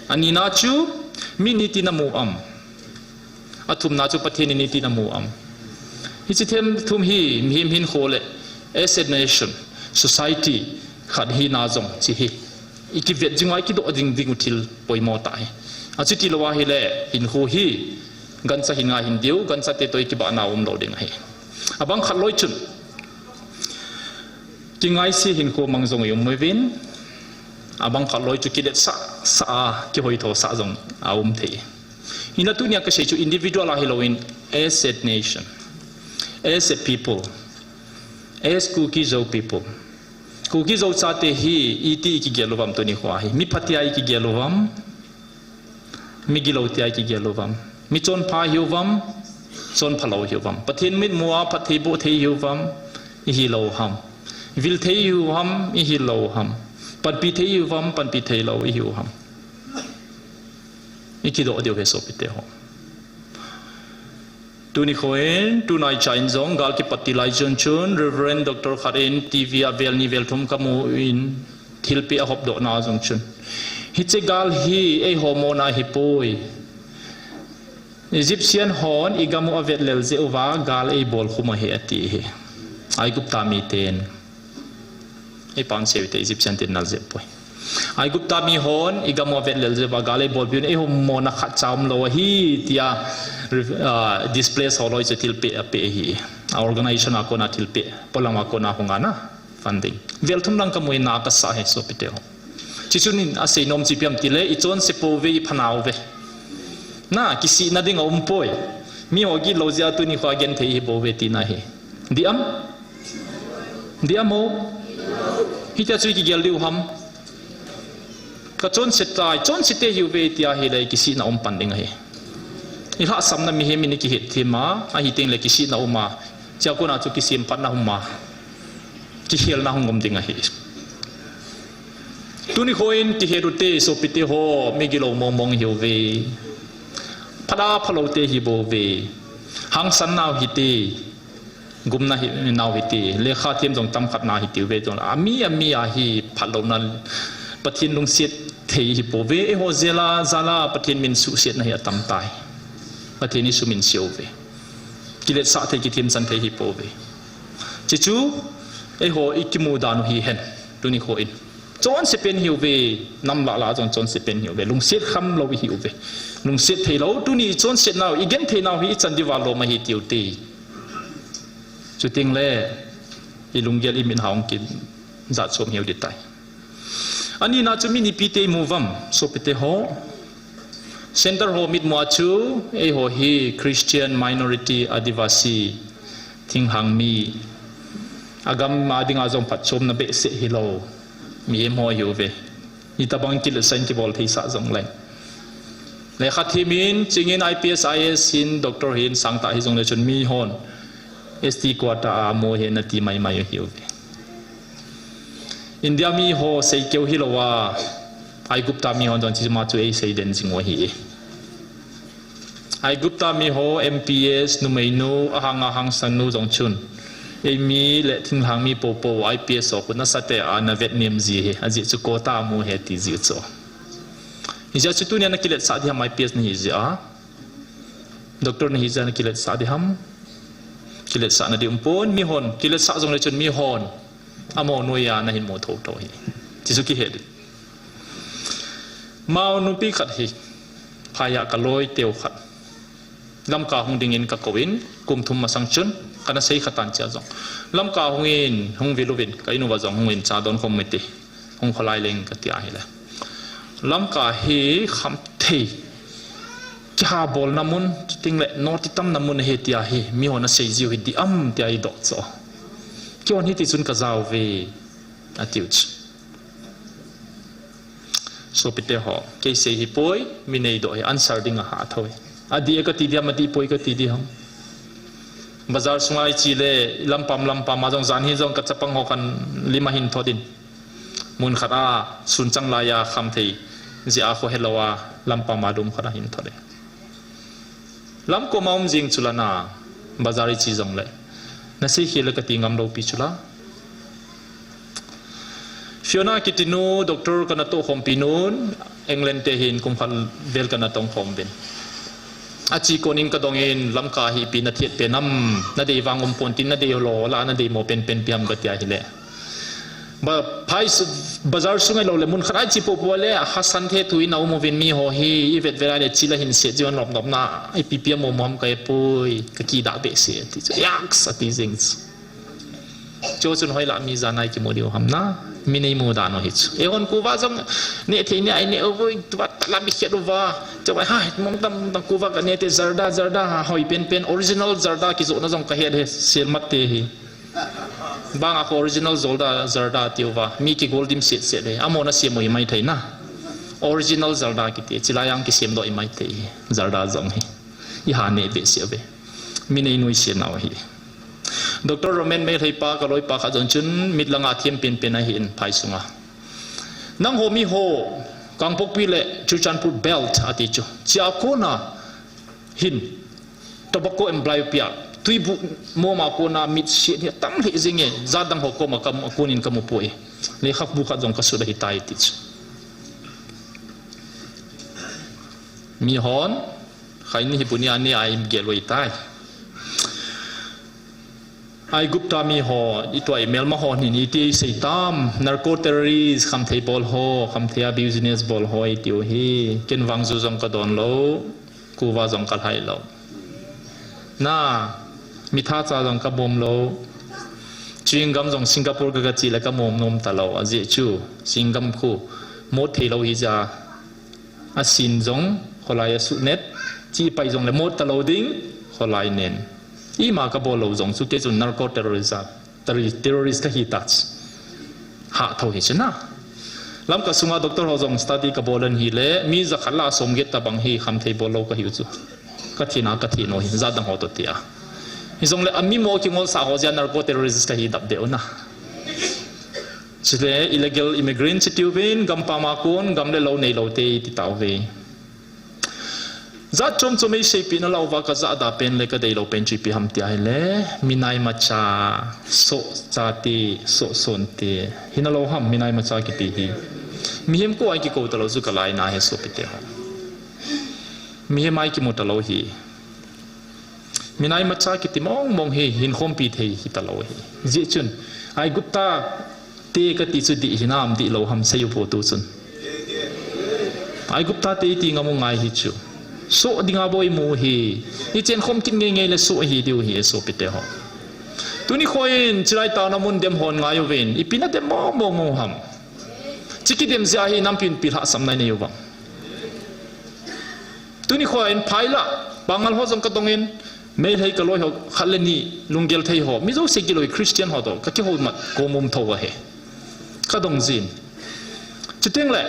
Anina chu, min iti namu am. Athumna chu Pathen in iti namu am. Hiche thil thum hi, mihem hinkho le, as a nation, society, khat hina jong, hiche hi. Ikivet jing uva, ikidoh jing ding u thil poimo tah ahi. Achuti lou ahile, hinkho hi, gancha hin ngai hin diu, gancha te toh ikibahna umlou ding ahi. Abang khat loi chun, kingaise hinkho mang jong ium uvin, abang khat loi chu kiletsah sah a, kihoithosah jong aum thei. Hinla tunia kasei chu individual a hilouvin, as a nation, as a people, as Kuki Zo people. Kuki Zo chate hi iti ikigel uvam tuni khoa hi. Mi phatia ikigel uvam. Mi gilou tia ikigel uvam. Mi chonpha ihiuvam. Chonpha lou ihiuvam. Pathen mitmua phatthei boh thei ihiuvam. Ihilou ham. Vil thei ihiuvam. Ihilou ham. Panpi thei ihiuvam. Panpi thei lou ihiuvam. Ikidoh diu ahi sopite ho. Tuni khoin, tunaicha in jong, gal kipat tilai chun chun, Reverend Doctor khat in T V a vel ni vel thum kamu in, thilpeh ahopdohna jong chun. Hiche gal hi eiho mona ahipoi. Egyptian hon igam u avet lel jeh uva gal eibolkhum u ahi ati hi. Aigupta miten. Eipan seite Egyptian ten nal jeh poi. Aigupta mihon igam u avet lel jeh uva gal eibolpiu in eiho mona khatcha umlou ahi tia, ah, displace ho loi chu thilpeh apeh ahi. A organization a kona thilpeh, polam a kona hung ana funding. Vel thum lang kamu in na kasa ahi sopite ho. Chuchun in asei nom chu ipi ham tile, ichonse pouve, iphanauve. Na, kisihna ding aumpoi. Miho gitlou jeh a tuni khoa genthei ihi pouve tina ahi. Dih am? Dih am o? Hitia chu ikigel diu ham? Kachonse tai, chonsete ihiuve tia ahile kisihna um pan ding ahi. Ilhahsamna mihem in ikihetthem a, ahi tengle kisihna um a, chua kona chu kisemphatna um a, kikhelna hung um ding ahi. Tuni khoin kihet ute sopite ho, mi gilou mong mong ihiuve. Phat a phaloute ihibouve. Hangsan nau hite. Gumna hi, nau hite. Lekha them jong tamkhat na hitiuve jong. Ami, ami a hi phatlouna Pathen lungset thei ihipouve. Eiho jel a, jal a Pathen min suhsetna hi atamtai. Pathen isuminse uve. Kiletsah thei, kithemsan thei ihipouve. Chuchu, eiho ikimu dan u hihen. Tuni khoin. Chonse pen ihiuve, nam lah lah jong chonse pen ihiuve, lungset khamlou ihiuve. Lungset theilou, tuni ichonset nau, igenthei nau hi ichan diuva lom ahi tiute. Chutengle, ilunggel imitha hung kijat chom ihiu ding tai. Anina chu mi ipite imu uvam, sopite ho. Center ho mitmua chu, eiho hi Christian minority Adivasi, thinghang mi. Agam a dinga jong phatchomna behseh hilou. Mihem ho ihiuve. Itobang kiletsah in kibol theisah jongle. Lekha them in, chingin I P S, I A S hin, doctor hin, sangtah hijongle chun mihon. S T quota a amu hi nati maimai u hiuve. India mi ho seikeu hilou a, Aigupta mi hon jong chima chu eisei den jing u ahi. Aigupta mi ho M P S, numeinu, ahang ahang sangnu jong chun, eimi le thinglhang mi popo I P S ho khu nasatah a ana vet nem ji ahi, ajeh chu quota amu ahi ti jeh chu. Hijeh chun tunia nakiletsah ding ham I P S nahi jeh a? Doctor nahi jeh a nakiletsah ding ham? Kiletsahna ding umpon, mihon kiletsah jongle chun mihon amaho noiya nahin mu thotho ahi. Ti chu kihe ding. Mao nupi khat hi, phaiya kaloiteu khat, Lamka hung dingin kakouvin, kum thum masang chun, kana seikha tan chia jong. Lamka hungin, hung vil uvin, ka in uva jong hungin, cha donkhom ute, hung kholai leng kati ahile. Lamka hi khamthei kihabolna mun, chutengle noti tamna mun ahi tia hi, mihon asei jiu hi dih am tia eidoh chu. Keihon hitichun kajauve, atiu chu. Sopite ho, kei sei hipoi, mi neidoh hi answer ding ahat thou hi. Adih e kati diham, adihpoi kati diham? Bazar sunga iche le, lampam lampam a jong, jan hi jong kachapang ho khat lim ahin thot in, mun khat a sunchang laiya khamthei jeh a khohelou a, lampam a lum khat ahin thot in. Lamkoma um jing chu lana, bazar iche jongle, nasei khel le kati ngamlou pi chu la. Fiona kitinu doctor kana tohkhompi nun, England te hin kum khat vel kana tongkhom uvin. Ache konin kadongin, Lamka hi ipi nathet pen ham, nadei vang umpon tin, nadei lou la, nadei mo penpen ipi ham kati ahile, phai, bazar sung ahilou le mun khat a iche popo le, ahasan thethu in aum uvin, miho hi ivet vet a le chil ahin set jiu a, nop nopna ipi ipi amomo ham kahepoi, kakidah behseh ati chu. Yaks ati jeng chu. Chuchun hoilah mi jana ikimu diu ham na, mi neimu dan u hi chu. Eihon kuva jong nehthei neh a ineh uvin, tua tala mi khet uva, chua ha mong tam tam kuva kaneh te, Zarda, Zarda, ha hoi penpen, original Zarda kijohna jong kahet e, selmat te hi. Banga khu original Zarda, Zarda tiuva, mi kigol dim set set e, amahon asem u hi maithei na. Original Zarda kiti, chilai a kisem doh hi maithei, Zarda jong hi. Iha neh behseh uve. Mi neinuisat nau ahi. Doctor Roman Meitei pa, kaloipa khat jong chun, mit langa athem penpen ahin phai sunga. Nangho miho, Kangpokpi le Churachandpur belt ati chu, chua kona hin tobacco employ pia, tuibuh mom a kona mit set hi atam lheh jenge, jatdang ho koma kamu, konin kamu poi. Lekhabu khat jong kasut ahitai ti chu. Mihon, khaini hi bunia ni ai gel u ahitai. Aigupta miho, itua imelma hon hin iti eisei tam, narco terrorist, khamthei bol ho, khamthei a business bol ho itiu hi, ken vangju jong kadon lou, kuva jong kalhai lou. Na, mitha cha jong kamom lou. Chewing gum jong Singapore ka, kache le kamom nom talou, ajeh chu, chewing gum khu, mot theilou hija. Asin jong, kholai asuh net, chepai jongle mot talou ding, kholai nen. Ima kabol lou jong chu, kei chun narco terrorist a, terrorist, terrorist kahi tah. Hah thou hi chu na. Lamka sunga doctor ho jong study kabol in ahile, mi jakhat lah a somget tabang hi khamthei bol lou kahiu chu. Kathina, kathina hi, jatdang ho toh tia. Hijongle amimo kingolsah ho jeh a narco terrorist kahi dap deh u na. Chule illegal immigrant chitiuvin, gampam a kon, gam le lou neilou te iti tauve. Jat chom chom eiseipeh nalauva kajahda pen le kadeilou pen chu ipi ham tia ahile, minaimacha, soh chate, soh sonte. Hinalou ham, minaimacha kiti hi. Mihem koi kikou talou chu kalaina ahi sopite ho. Mihem a ikimu talou hi. Minaimacha kiti mong mong hi, hinkhompi thei hitalou hi. Jeh chun, Aigupta te kati chu dih hinam dihlou ham seiu po tuchun. Aigupta te iti ngam u ngai hi chu. Soh dinga bou imu hi. Ichenkhom kit ngei ngei le soh hi diu hi sopite ho. Tuni khoin chilai taona mun dem hon ngaiuvin. Ipi nadem mong mong u ham? Chi kidem jeh a hi nampin ipi lhahsamna inei uvem? Tuni khoin phai lah, Pangal ho jong kadongin, Meitei kaloi ho khat le ni, lunggel thei ho, mi jouse kiloi Christian ho toh kakihoumat, kom um thou ahi. Kadong jin. Chutengle,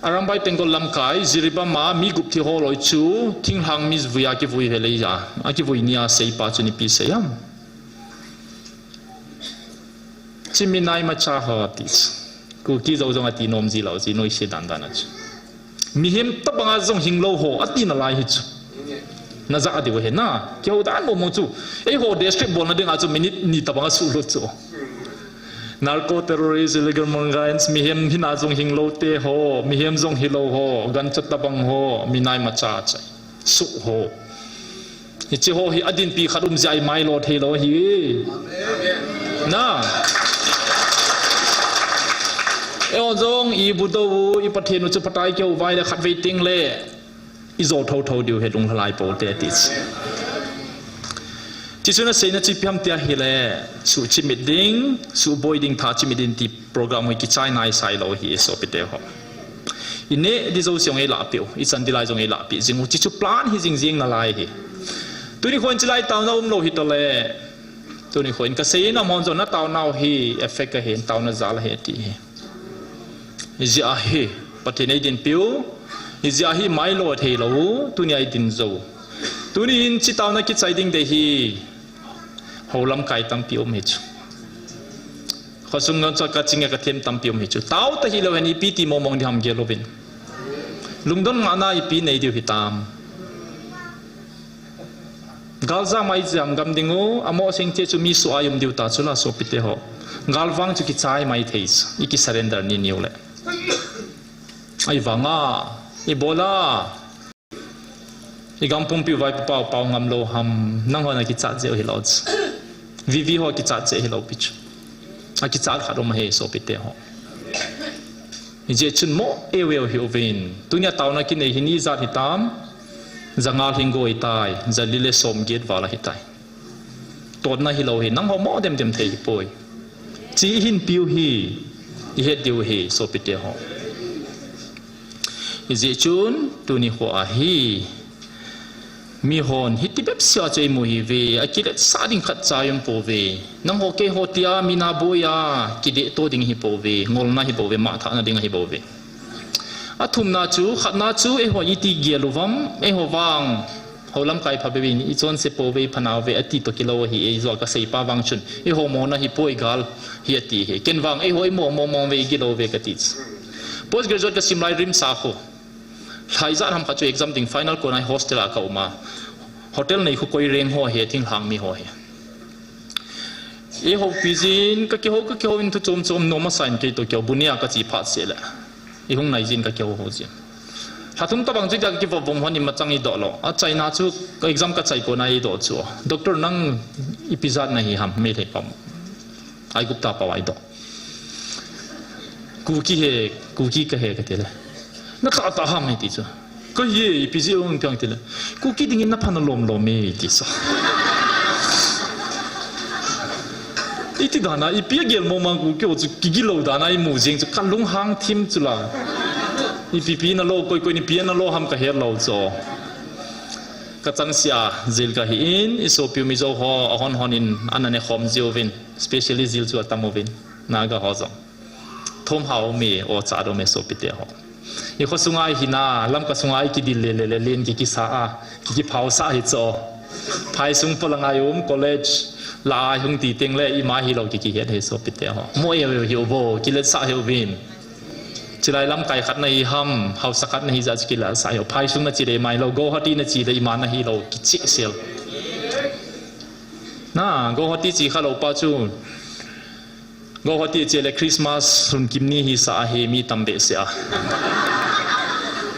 Arambai Tenggol lamkai, Jiribam a mi gup thi ho loi chu, thinglhang mi vuia kivui he lei a, akivui nia seipa chu nipi sei ham. Chi mi nai macha ho ti chu. Kuki Zo jong ati nom ji lou ji, noise dan dan a chu. Mihem tabanga jong hing lou ho, ati nalai hi chu. Naja ati ve he na, kihou dan mo mo chu. Eiho district bolna dinga chu minute ni tabanga suh lou chu. Narco terrorist, illegal migrants, mihem hina jong hing lou te ho, mihem jong hilou ho, gancha tabang ho, mi nai macha chai. Suh ho. Hiche ho hi adinpi khat um jeh a imai lo thei lou hi. Na. Eiho jong ibu dou u, i Pathen u chu phatai keu vai le khat vei ting le. Ijo tho tho diu he lunglhalai po te ti chu. Ti chu na seina chu ipi ham tia hile, suh chimit ding, suh boi ding, tha chimit ding ti program hi kichai nai sai lou hi sopi te ho. I neh di jouse jong eilahpeh u, i chan di lai jong eilahpeh jing u, ti chu plan hi jing jing nalai hi. Tuni khon chilai taona um lou hi tole. Tuni khon kasei na mon jong na taona u hi effect ahi, taona jal ahi ti hi. Ijeh a hi, Pathen eidinpi u, ijeh a hi mai lo thei lou, tuni a idin jou. Tuni in chi taona kichai ding dei hi, hou lamkai tampi um hi chu. Khosung ngon chu kaching a kathem tampi um hi chu. Tao ta hilou hen ipi ti mong mong di ham gel uvin. Lungdon ngahna ipi nei diu hitam. Galjam a ijam gam ding u, amo seng che chu mi suh a i um diu ta chu la sopi te ho. Galvang chu kichai mai thei chu, i ki surrender ni niu le. Ahivanga, ibola. I gam pumpi u vaipopa u pao ngam lou ham, nangho na kichat jeh u hilou chu. V V ho kichat jeh hilou pi chu. Akichat khat um ahi sopi te ho. Ijeh chun mo eu eu hi uvin. Tunia taona kinei hi ni ijat hitam. Janga lhing goi tai, jali le som get val ahi tai. Totna hilou hi, nangho mo dem dem thei hi poi. Chi ihin piu hi, ihet diu hi, sopi te ho. Ijeh chun, tuni ho a hi. Mihon, hiti bep sia chu imu hi ve, akilet sa ding khat cha um po ve. Nangho keiho tia, mi na boi a, kideh to ding hi po ve, ngolna hi po ve, mah thahna ding hi po ve. Athumna chu, khatna chu, eiho iti gel uvam, eiho vang, hou lamkai pha bevin, i chonse po ve, i phanau ve, ati to kilou hi, eijo kasei pa vang chun, eiho mona hi poi gal, hi ati hi. Ken vang, eiho imo mo mong ve, i gilou ve kati chu. Post graduate kasim lai RIMS a khu. Lhaijat ham khat chu exam ding final kona hostel a ka um a. Hotel nei khu koi reng ho hi, thinglhang mi ho hi. Eiho pi jin, ka kihou, ka kihou in thu chom chom nom asa in kei to kihou, bunia kachi phat se le. Ihung nai jin ka kihou hou jin. Lha thum tabang chu tia ka kivop vom hon ima chang idoh lou. Achaina chu ka exam kachai kona idoh chu. Doctor nang ipi jat nahi ham, Meitei pam. Aigupta pau a idoh. Kuki he, Kuki kahe kati le. Na tah tah ham iti chu. Kahi e, ipi jeh ong piang ti le. Kuki dingin na pha na lom lom e iti sa. Iti dana, ipi agel mo mang Kuki ho chu kigilou dana imu jing chu kalung hang thim chu la. Ipi pi na lo, koi koi ni pi na lo ham kahe lou chu. Kachang sia, jil kahi in, isopiu Mizo ho, ahon hon in, ana ne khom jiuvin, specially jil chu atam uvin, Naga ho jong. Thom hao mi, o cha do me sopi te ho. I kho sunga i hina, Lamka sunga i kidil le le le len ki kisa a, ki kiphao sa hi cho. Phai sung pola ngai um college, la hung ti teng le ima hilou ki kihet hi sopi te ho. Mo e hi uvo, kilet sa hi uvin. Chilai lamkai khat nahi ham, haosa khat nahi jeh chu kilah sa hi. Phai sung nachi le mai lou, Guwahati nachi le ima nahi lou, kicheh sel. Na, Guwahati chi kha lou pa chu. Guwahati che le Christmas hun kim ni hi sa ahi mi tam behseh a.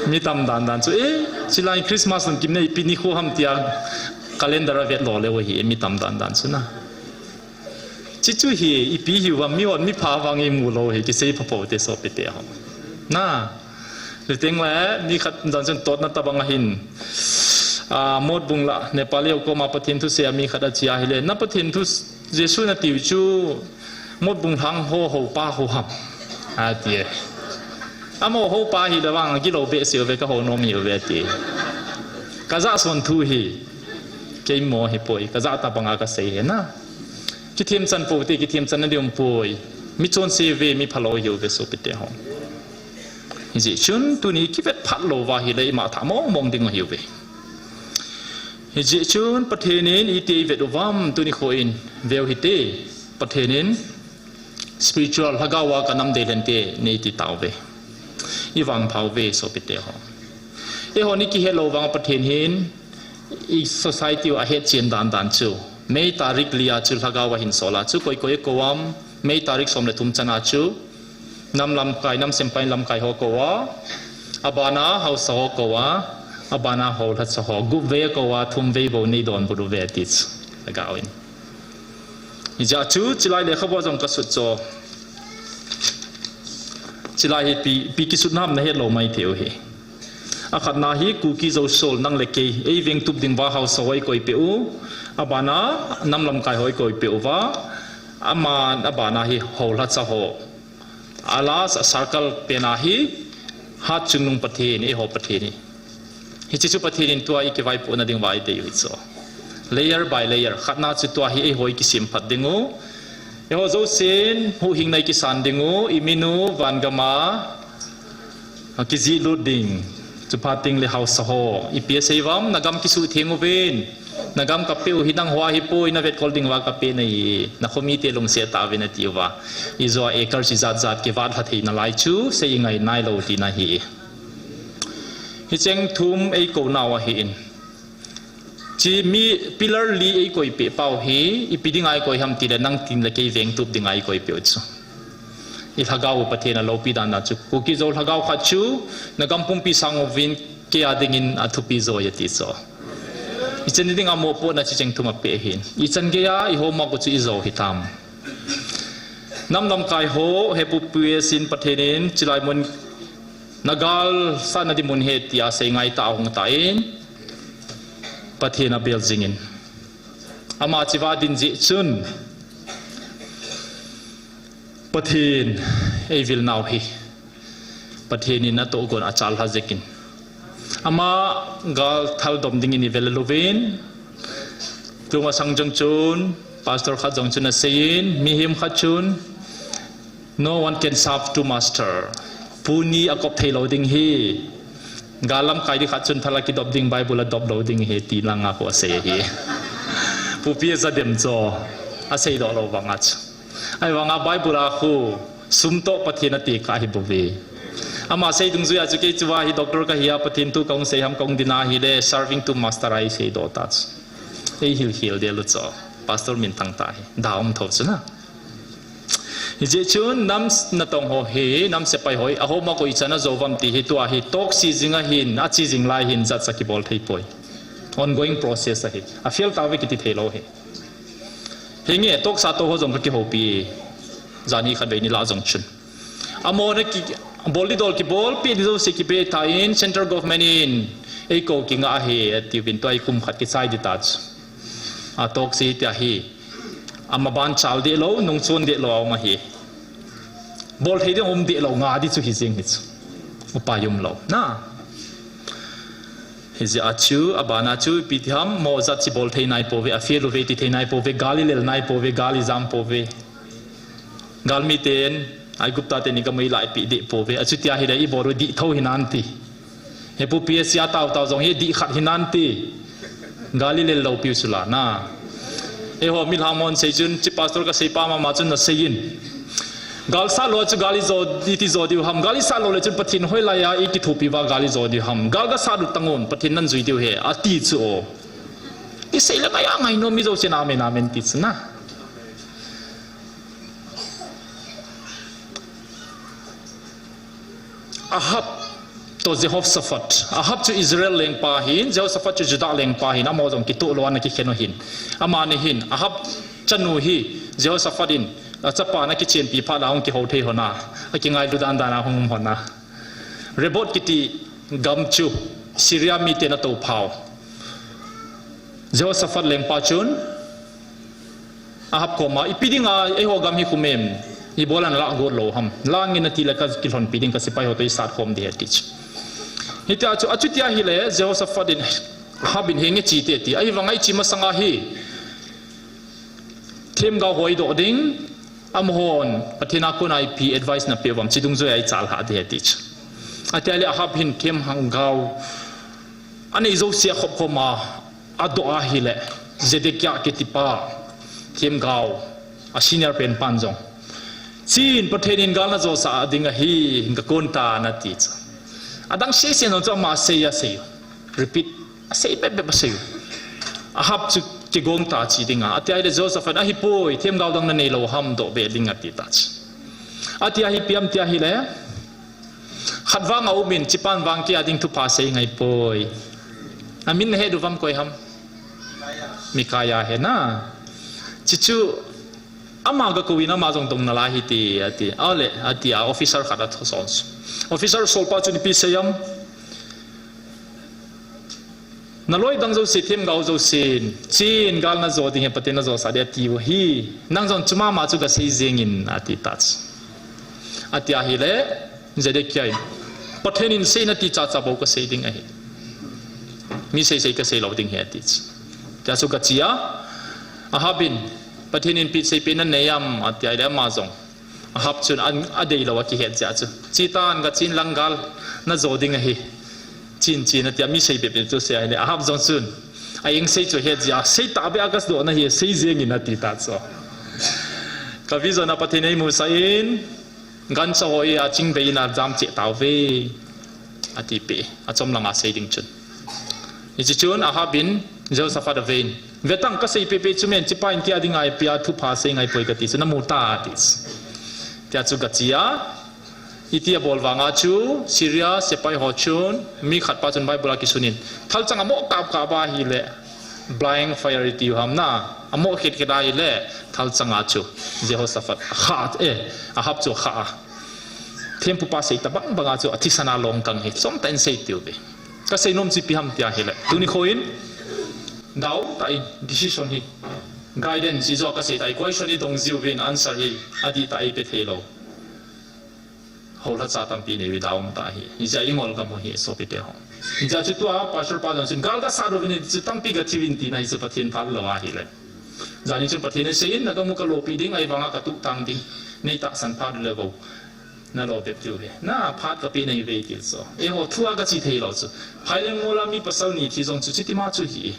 Mi tam dan dan chu, eh, chilai Christmas hun kim ni pi ni khu ham tia calendar a vet lou le hi mi tam dan dan chu na. Chi chu hi, ipi hi vang mi hon mi pha vang imu lou hi, kisei pha po te sopi te ho. Na, le teng le, mi khat dan chun totna tabang ahin. A, Motbung la, Nepali ho koma Pathen thu sei a mi khat achi ahile. Na Pathen thu Jesu na tiu chu, Motbung lhang ho, ho pa ho ham. Ati e. Amo ho pa hi le vang, gilou behseh uve ka ho nom hi uve ati. Ka ja son thu hi. Keimo hi poi, ka ja tabang a kasei hi na. Kithemchan po te, kithemchan na diu poi. Mi chonse ve, mi phalou hiu ve sopi te ho. Hijeh chun tuni kivet phat louva ahile ima tha mong mong ding ahiuve. Hijeh chun Pathen in iti eivet uvam tuni kho in veu hite. Pathen in spiritual lhagao a kanam deilhen te neiti tauve. Ivang phauve sopite ho. Eihon ikihet lou vang Pathen hin i society u ahetchen dan dan chu. May tarik li a chu lhagao ahin sol a chu koi koi kou am, May tarik som le thum chan a chu nam lamkai, nam sempai lamkai ho kou a, abana haosa ho kou a, abana houlhacha ho, gup vei kou a, thum vei bou nei donbut uve ti chu. Lhagao in. Hijeh chu chulai lekhabu a jong kasut chu. Chulai hi ipi, ipi kisutna ham nahet lou mai thei u hi. Akhatna hi Kuki Zo Sol nang le kei, eiveng tup ding uva haosa ho eikoipeh u, abana nam lamkai ho eikoipeh uva, aman abana hi houlhacha ho. A last circle pen a hi Hatchungnung Pathen, eiho Pathen hi. Hiche chu Pathen in tua ikivaipohna ding uva eidei u hi chu. Layer by layer, khatna chu tua hi eiho ikisem phat ding u. Eiho jousen huhhingna ikisan ding u, imin u vangam a kijihlut ding. Chuphat tengle haosa ho, ipi asei uvam, nagam kisuhtheng uvin. Nagam kapeh u hi nangho a hipoi, navetkol ding uva kapeh nahi, nakhomite lungset tauvin ati uva. Ijo a acre ijat jat kivat lha thei nalai chu, sei ingai nailou tina ahi. Hicheng thum eikou nau ahin. Hiche mi pillar li eikoipeh pau hi, ipi dinga eikoi ham tile nang tin le kei veng tup dinga eikoipeh u chu. Ilhagao u Pathen aloupi dan dan chu. Kuki Zo lhagao khat chu, nagam pumpi sang uvin keia dingin athupi joi ati chu. Ichan dinga mopohna hicheng thum apeh ahin. Ichan geiya i homework u chu ijo hitam. Nam lamkai ho, hepu P S in Pathen in chulai mun nagalsatna ding mun ahi tia seingai tah ahung tan, Pathen abel jingin. Ama cheva din jeh chun, Pathen eivil nau hi. Pathen in atohgon achalha jeh in. Ama gal thaldom dingin ivel louvin. Tumasang jong chun, pastor khat jong chun aseiyin, mihem khat chun, no one can serve two master. Pu ni akop thei lou ding ahi. Gal lamkai ding khat chun thal akidop ding, Bible adop lou ding ahi, ti langa khu asei ahi. Pu P S adem chu, aseidoh lou vanga chu. Ahivanga Bible a khu, sum toh Pathen atekah ahibouve. Ama sei dungjuia chu kei chu ahi doctor kahi a Pathen thu kahung sei ham kahung din ahile serving two master a eiseidoh ta chu. Eihil khel del u chu. Pastor minthang tah hi. Da um tho chu na. Hijeh chun nam natong ho hi, nam sepai ho hi, a homework u ichan ajo uvam ti hi tua hi, talk chi jing ahin, achi jing lai hin, jat cha kibol thei poi. Ongoing process ahi. A fail tauve kiti thei lou hi. Hinge, talk sa to ho jong kakihoupi. Janhi khatvei ni lah jong chun. Amahon aki, bol ding dol kibol, peh ding jouse kipeh tan, central government in eikou kingah ahi, atiuvin tua hi kum khat kichai ding ta chu. A talk chi tia hi. Amaban chal deh lou, nungchon deh lou aum ahi. Bol thei ding um deh lou, ngah ding chu hijeng hi chu. Upai um lou. Na. Hijeh a chu, abana chu, ipi ti ham, mo jat chi bol thei nai pouve, a fail uve ti thei nai pouve, gal ilel nai pouve, gal ijam pouve. Galmi ten, Aigupta ten igam eilaipeh deh pouve, achutia hile ibol u dih tho hinante. Hepu P S a tao tao jong hi dih khat hinante. Gal ilel lou piu chula na. Eiho milham hon sei chun, hiche pastor kaseipa mama chun naseiyin. Gal sat lou chu gal ijo, iti jo diu ham. Gal isat lou le chun Pathen hoilaiya ikithopi uva gal ijo diu ham. Gal gasat lut tangun, Pathen nanjui diu ahi, ati chu o. Isei le ngaiya ngainom mi jousen amen, amen ti chu na. Ahab toh Jehoshaphat. Ahab chu Israel lengpa ahin, Jehoshaphat chu Judah lengpa ahin, amaho jong kitoh lou ana kikhen u ahin. Amani hin, Ahab chanu hi Jehoshaphat in, achapa ana kichenpi phat le ahung kihou thei lhon a, akingailu dan dan a hung um lhon a. Rehoboth kiti gam chu Syria miten atoupha u. Jehoshaphat lengpa chun, Ahab koma, ipi dinga eiho gam hi khum em, ibola nalah got lou ham. Langin atile kakilhonpi ding, kasepai ho toh isat khom ding ahi ati chu. Hitia chu, achutia ahile, Jehoshaphat in, Ahab in henge chite ati. Ahivanga iche masanga hi, themgao ho idoh ding, amahon, Pathen a kona ipi advice napeh uvam, hiche dungjuia ichalhah ding ahi ati chu. Atia le Ahab hin themgao anei jouse akhop khom a, adoh ahile, Zedekiah kitipa themgao a senior pen pan jong, "Chin, Pathen in gal najosah ding ahi, gakon tan," ati chu. Adang sese jong chu ama asei asei u. Repeat. Asei bep bep asei u. Ahab chu kigong ta chi dinga. Atia ahile Jehoshaphat, "Ahipoi, themgao dang nanei lou ham, doh be ding," ati ta chu. Atia hi ipi ham tia ahile, "Khat vang aum in, chipan vang kei a ding thupha sei ngai poi." Amin nahet u vam, koi ham? Micaiah ahi na. Chuchu ama gakou in ama jong dong nalai hite, ati. Ahile, ati a officer khat athusol. Officer solpa chun ipi asei ham? "Naloi dang jouse, themgao jousen, chin, gal najo ding ahi, Pathen najosah ding atiu ahi. Nang jong chu mama chu gasei jeng in," ati ta chu. Atia ahile, Zedekiah in, "Pathen in sei nati chacha bou kasei ding ahi. Mi sei sei kasei lou ding ahi," ati chu. Tia chu gache a, Ahab in, "Pathen in ipi seipeh nanei ham?" atia ahile ama jong, Ahab chun an, adei lou akihet jeh a chu, "Chetan, gachen lang gal najo ding ahi. Chin, chin," atia mi sei bep bep chu asei ahile, Ahab jong chun a-eng sei chu ahet jeh a, "Sei tahbeh a kadoh nahi, sei jeng in," ati ta chu. "Ka vision a Pathen in eimusah in, gancha ho hi aching bei in ajam cheh tauve," ati peh, achom langa sei ding chun. Hiche chun Ahab in Jehoshaphat ave in, "Ve tan, kasei peh peh chu men, chipa in kei a dinga ipi a thupha sei ngai poi kati chu, namu ta," ati chu. Tia chu gache a, iti abol vanga chu Syria sepai ho chun, mi khat pa chun Bible a kisun in, thalchang amoh kap kap ahile, blind fire itiu ham na, amoh khet khet ahile, thalchang a chu Jehoshaphat akha, eh, Ahab chu akha a. Thempupa sei tabang banga chu athisan a long kang hi chomtah in sei tiu ve. Kasei nom chu ipi ham tia ahile, tuni kho in, dau tah in decision hi, guidance hi jo kasei tah hi, question hi dong jiuvin, answer hi adih tah a eipe thei lou. Houlhacha tampi nei uve, dau um tah hi. Hijeh a ingol gam u hi, sopite ho. Hijeh a chu tua pastor pa jong chun, gal gasat uvin, chu tampi gathiuvin tina hi chu Pathen phat lou ahile. Jani chun Pathen in asei in, nagam u kalopi ding, ahivanga katuh tang ding. Nei tahsan phat u le bou nalo bep diu ve. Na phat kapeh nahi uve ti chu. Eiho thu a kache thei lou chu. Phaileng mola mi pasal ni thi jong chu, chutima chu hi.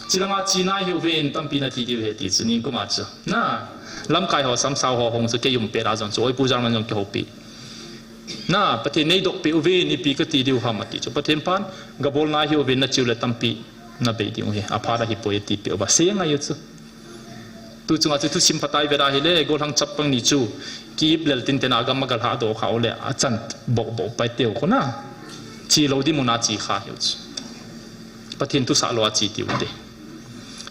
Chilanga chena hiuvin tampi nathi diu ahi ti chu, nikum a chu. Na, lamkai ho, samsau ho hung chu, kei um pet a jong chu, Oipu German jong kihoupi. Na, Pathen neidoh peh uvin, ipi kati diu ham ati chu. Pathen phat, gabol nai hiuvin, nache u le tampi nabei diu ahi. Aphat ahipoi ati peh uva, sei ngai u chu. Tu chunga chu thusim phatai vet ahile, gollhang chapang ni chu, ki-ip lel tinten a gam a galhah doh kha u le, achan boh boh pai teu khu na. Che lou ding mun a che kha hiu chu. Pathen thusah lou a che tiu te.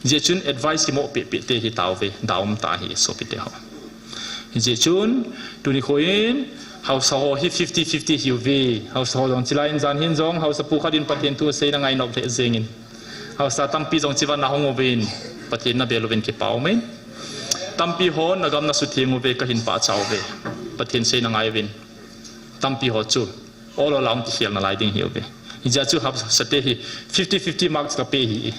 Hijeh chun advice kimoh peh peh te hi tauve, dau um tah hi sopite ho. Hijeh chun, tuni kho in, haosa ho hi fifty fifty hiuve, haosa ho jong chilai in jan hin jong, haosa pu khat in Pathen thu asei na ngai nop lheh jeng in. Haosa tampi jong chivan na hung uvin, Pathen nabel uvin kipa um in. Tampi hon nagam nasutheng uve, kahin pachat uve. Pathen sei na ngai uvin. Tampi ho chu ol ol a hung kikhel nalai ding hiuve. Hijeh a chu haosa te hi fifty fifty marks kape hi.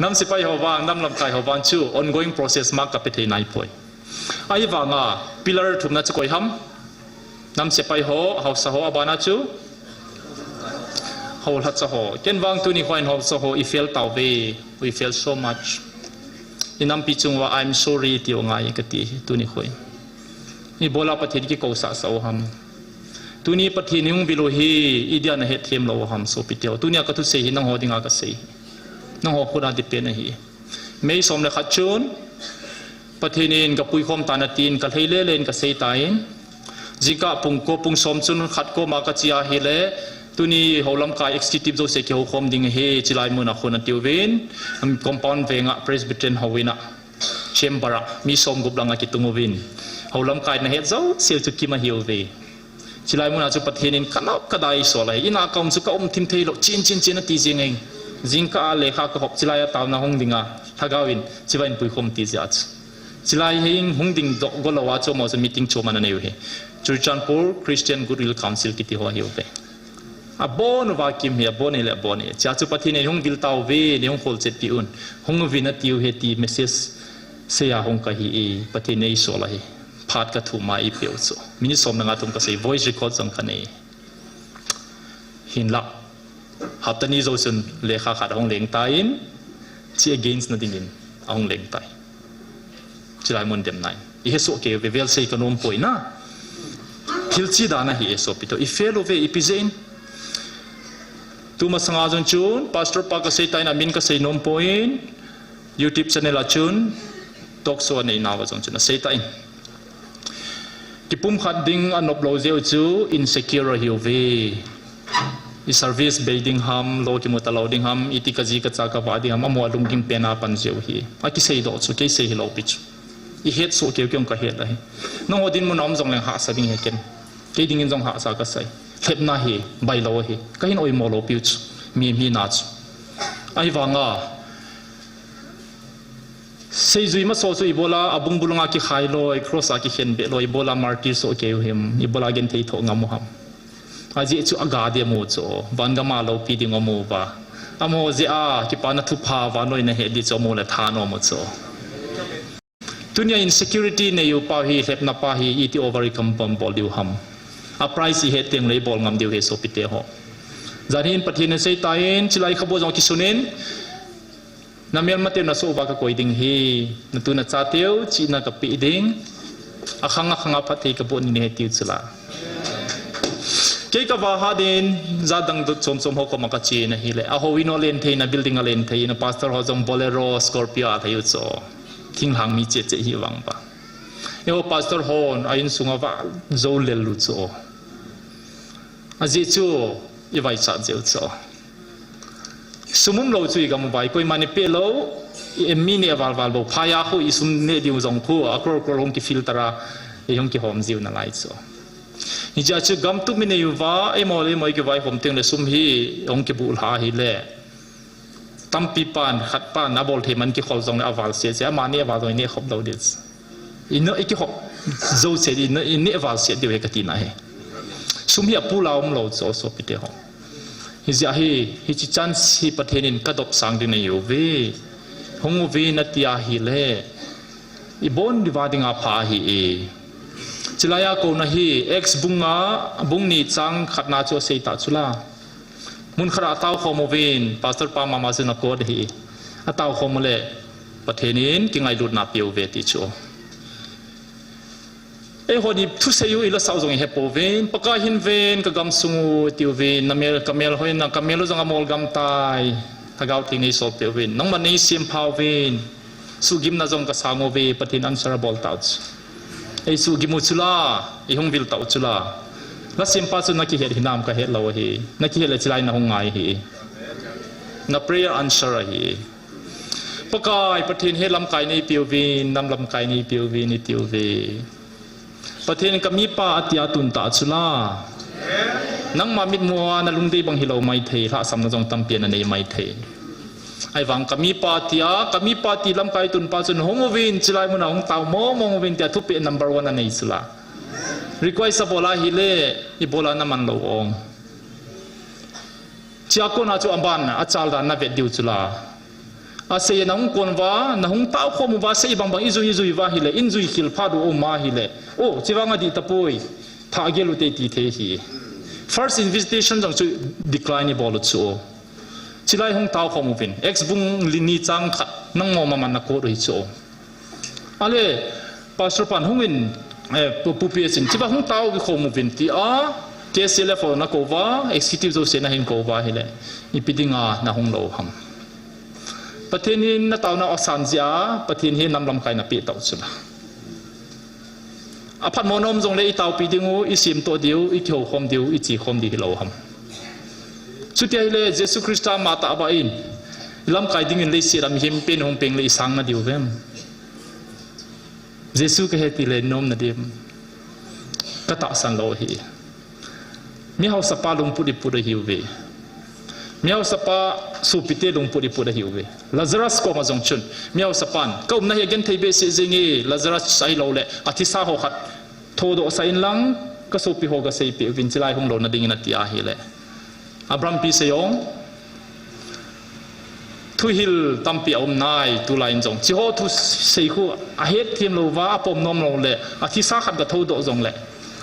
Nam sepai ho vang, nam lamkai ho vang chu ongoing process mark kape thei nai poi. Ahivanga pillar thumna chu koi ham? Nam sepai ho, haosa ho, abana chu houlhacha ho. Ken vang tuni kho in haosa ho i fail tauve. We fail so much. I nampi chung uva, "I'm sorry," tiu ngai kati tuni kho in. Ibola Pathen kikou sah sah u ham? Tuni Pathen hung vil u hi, idia nahet them lou u ham sopite ho? Tunia kathusei hi nangho dinga kasei. Nangho khut a depend ahi. May som le khat chun, Pathen in kapui khom tan atin, kalhei lele in kasei tan. Jingkah pung ko pung som chun khat koma kache ahile, tuni houlamkai executive jouse kihou khom ding ahi, chilai mun a khun atiuvin, compound venga Presbyterian houin a, chamber a, mi som gup langa kitung uvin. Houlamkai nahet jouse chu kim ahiuve. Chilai mun a chu Pathen in kanop kadai eisol ahi. In a kaum chu kaum thim thei lou, chin chin chin ati jeng in. Jingkah a lekha kahop, chilai a taona hung dinga, Lhagao in chiva in puikhom ti jeh a chu. Chilai hin hung ding doh golou a chu amaho chu meeting chom ana nei u ahi. Churachandpur Christian Goodwill Council kiti ho ahiuve. Abon uva kim hi, abon hile abon hi. Chea chu Pathen in hung vil tauve, nei hung kholchetpi un. Hung uvin atiu ahi ti message seiya hung kahi e, Pathen in eisol ahi. Phat kathum a eipeu chu. Minute som le nga thum kasei, voice record jong kanei. Hinlah, hapta ni jou chun lekha khat ahung leng tan, chi against na dingin ahung leng tai. Chilai mun demna in. Ihe soh kei uve, vel sei ka nom poi na. Thil chi dan ahi e sopite. I fail uve, ipi jeh in. Tuma sanga jong chun, pastor pa ka sei tan, amin ka sei nom poi. YouTube channel a chun, talk show anei nauva jong chun, asei tan. Kipumkhat ding anop lou jeh u chu insecure ahiuve. I service bei ding ham, lou kimu talou ding ham, iti ka ji ka cha ka vah ding ham, amaho alunggim pen a pan jeh u hi. Akisei doh chu, kei sei hilou pi chu. I het soh kei u, kei jong ka het ahi. Nangho dinmun a um jongleng hahsa ding ahi ken. Kei dingin jong hahsa ka sei. Lhepna hi, bailou ahi. Ka hin oimo lou piu chu. Mi, mi na chu. Ahivanga, seijui masa chu ibola abung bulunga kikhai loi, cross a kikhen beh loi, ibola martyr soh kei u him, ibola genthei thoh ngam u ham. Ajeh chu aga ding amu chu, van gam a loupi ding amu uva. Amaho jeh a, kipana thupha, vannoi na het ding chu amu le thanom u chu. Tunia insecurity nei u pa hi, lhepna pa hi, iti overcome pam bol diu ham. A price i het teng le i bol ngam diu ahi sopite ho. Jan hin Pathen in asei tan, chilai khabu jong kisun in, na melmateu na soh uva ka koi ding ahi, na tu na chateu, chihna ka peh ding, akhang akhang a phatthei ka boh ding ahi tiu chula. Kei ka vah hat in, jat dang chom chom ho koma ka che in ahile, ahouin u alen thei in, building alen thei in, pastor ho jong Bolero, Scorpio a lhai u chu. Thinglhang mi cheh cheh hi vang pa. Eiho pastor hon a insunga va jou lel u chu. Ajeh chu i vaichat jeh u chu. Sum umlou chu i gam uva i koiman i peh lou, i em mi neh val val bou, phai a khu i sum neh diu jong khu, a crore crore hung ki filter a, i hung kihom jiu nalai chu. Hijeh a chu gam tup i nei uva, eimo le eimo i kivaihom teng le sum hi hung kibuh lha ahile. Tampi pan, khat pan, abol thei man kikhol jongle aval sese, amani aval jong i neh khop lou ding. I no, i kihop jouse, i no, i neh val se diu ahi ka tina ahi. Sum hi apula umlou chu sopite ho. Hijeh a hi, hiche chance hi Pathen in ka dopsang ding ahiuve. Hung uvin ati ahile. I bon diuva dinga pha ahi e. Chilai a kouna hi, Acts bung nga, bung ni chang khatna chu asei ta chula. Mun khat a atao khom uvin, pastor pa mama chun a quote ahi. Atao khom ule, Pathen in kingailutna pe uve ti chu. Eihon i thusei u i la sao jong i he pouvin, Pakai hin ven ka gamsung u ti uvin, na mel, ka mel hoina, ka mel u jong amol gam tai, Lhagao Theng in nei sol pe uvin, nangman nei sem pha uvin. Suhgimna jong ka sang uve, Pathen answer abol tau chu. Ei suhgim u chula, ei hung vil tau chula. La sempa chu na kihet hinam ka het lou ahi. Na kihet le chilai na hung ngai ahi. Na prayer answer ahi. Pakai, Pathen he lamkai nei pe uvin, nam lamkai nei pe uvin, i ti uve. Pathen ka mipa atia tun ta chula. Nangma mitmu a na lungdei bang hilou maithei, lhahsamna jong tampi na nei maithei. Ahivang ka mipa tia, ka mipa ti lamkai tunpa chun hung uvin, chilai muna hung tao mong mong uvin tia thupeh number one anei chula. Request abol ahile, ibola na man lou ong. Chua kona chu aban, achal dan na vet diu chula. Asei na hung kon uva, na hung tao khom uva, sei bang bang i jui i jui uva ahile, in jui khel phat u um ahile. O, chivang adih tapoi. Thah gel u te ti thei hi. First invitation jong chu decline i bol u chu. Chilai hung tao khom uvin. Acts bung li ni chang khat nangma man na quote u hi chu. Ale, Pastor pan hung in, eh, pu-, pu P S in, chiva hung tao khom uvin tia, K C L F na kou va, executive jouse na hin kou va ahile. Ipi dinga na hung lou ham. Pathen in na taona asan jeh a, Pathen hi nam lamkai na pe tau chula. Aphat mo nom jongle i taopi ding u, i sem toh diu, i kihou khom diu, i che khom diu hilou ham. Chuti ahile Jesu Christa ama tah ba in, i lamkai dingin leiset a mihem pen hung peng le i sang na diu vem. Jesu ka he ti le nom na diu. Ka tahsan lou hi. Mihaosapa lungput i put ahiuve. Mihaosapa sopite lungput i put ahiuve. Lazarus koma jong chun, mihaosapan, ka umna hi agenthei behseh jenge, Lazarus ahilou le, athisa ho khat thodoh sah in lang, ka sopi ho ka seipeh uvin chilai hung louna dingin ati ahile. Abraham pi sei ong, thuhil tampi aum nai, tulai in jong. Chiho thusei khu ahet them lou va, apom nom lou le, athisa khat ka thodoh jongle,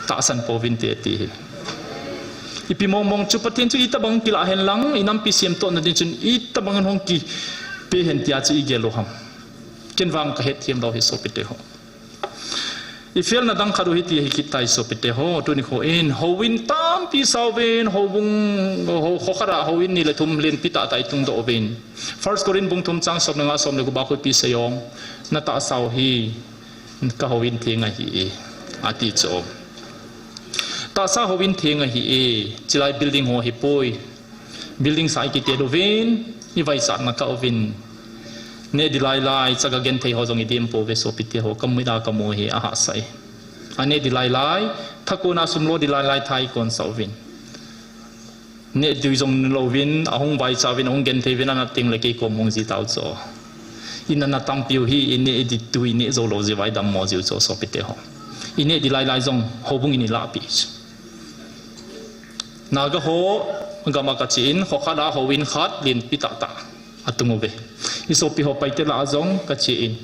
tahsan pouvin te ati hi. Ipi mong mong chu Pathen chu itobang kilah hen lang, inampi semtohna ding chun itobang in hung kipe hen tia chu igel lou ham. Ken vang kahet them lou hi sopite ho. Ifelna dang khat u hiti hi kit tai sopite ho, tuni kho in, houin tampi sauvin, houbung, ho, kho khat a houin ni le thum lenpi tah tah itung doh uvin. First Corinth bung thum chang som le nga som le gup a khu ipi asei em. Na tahsa u hi, ka houin theng ahi e, ati chu. Tahsa houin theng ahi e, chulai building ho hipoi. Building sa ikitel uvin, ivaichatna kah uvin. Neh di lai lai, chaga genthei ho jong idem pouve sopite ho, kamui a kamu hi ahahsa e. Aneh di lai lai, thakon a sum lo di lai lai tha ikonsah uvin. Neh di jong louvin, ahung vaicha uvin, ahung genthei uvin, anat teng le kei kom hung ji tau chu. Inana tampi u hi, ineh di tu, ineh jou lou jeh uva idammo jiu chu sopite ho. Ineh di lai lai jong, houbung in ilahpeh chu. Naga ho gam a kache in, kho khat a houin khat lenpi tah tah atung uve. Isopi ho Paite lah a jong kache in,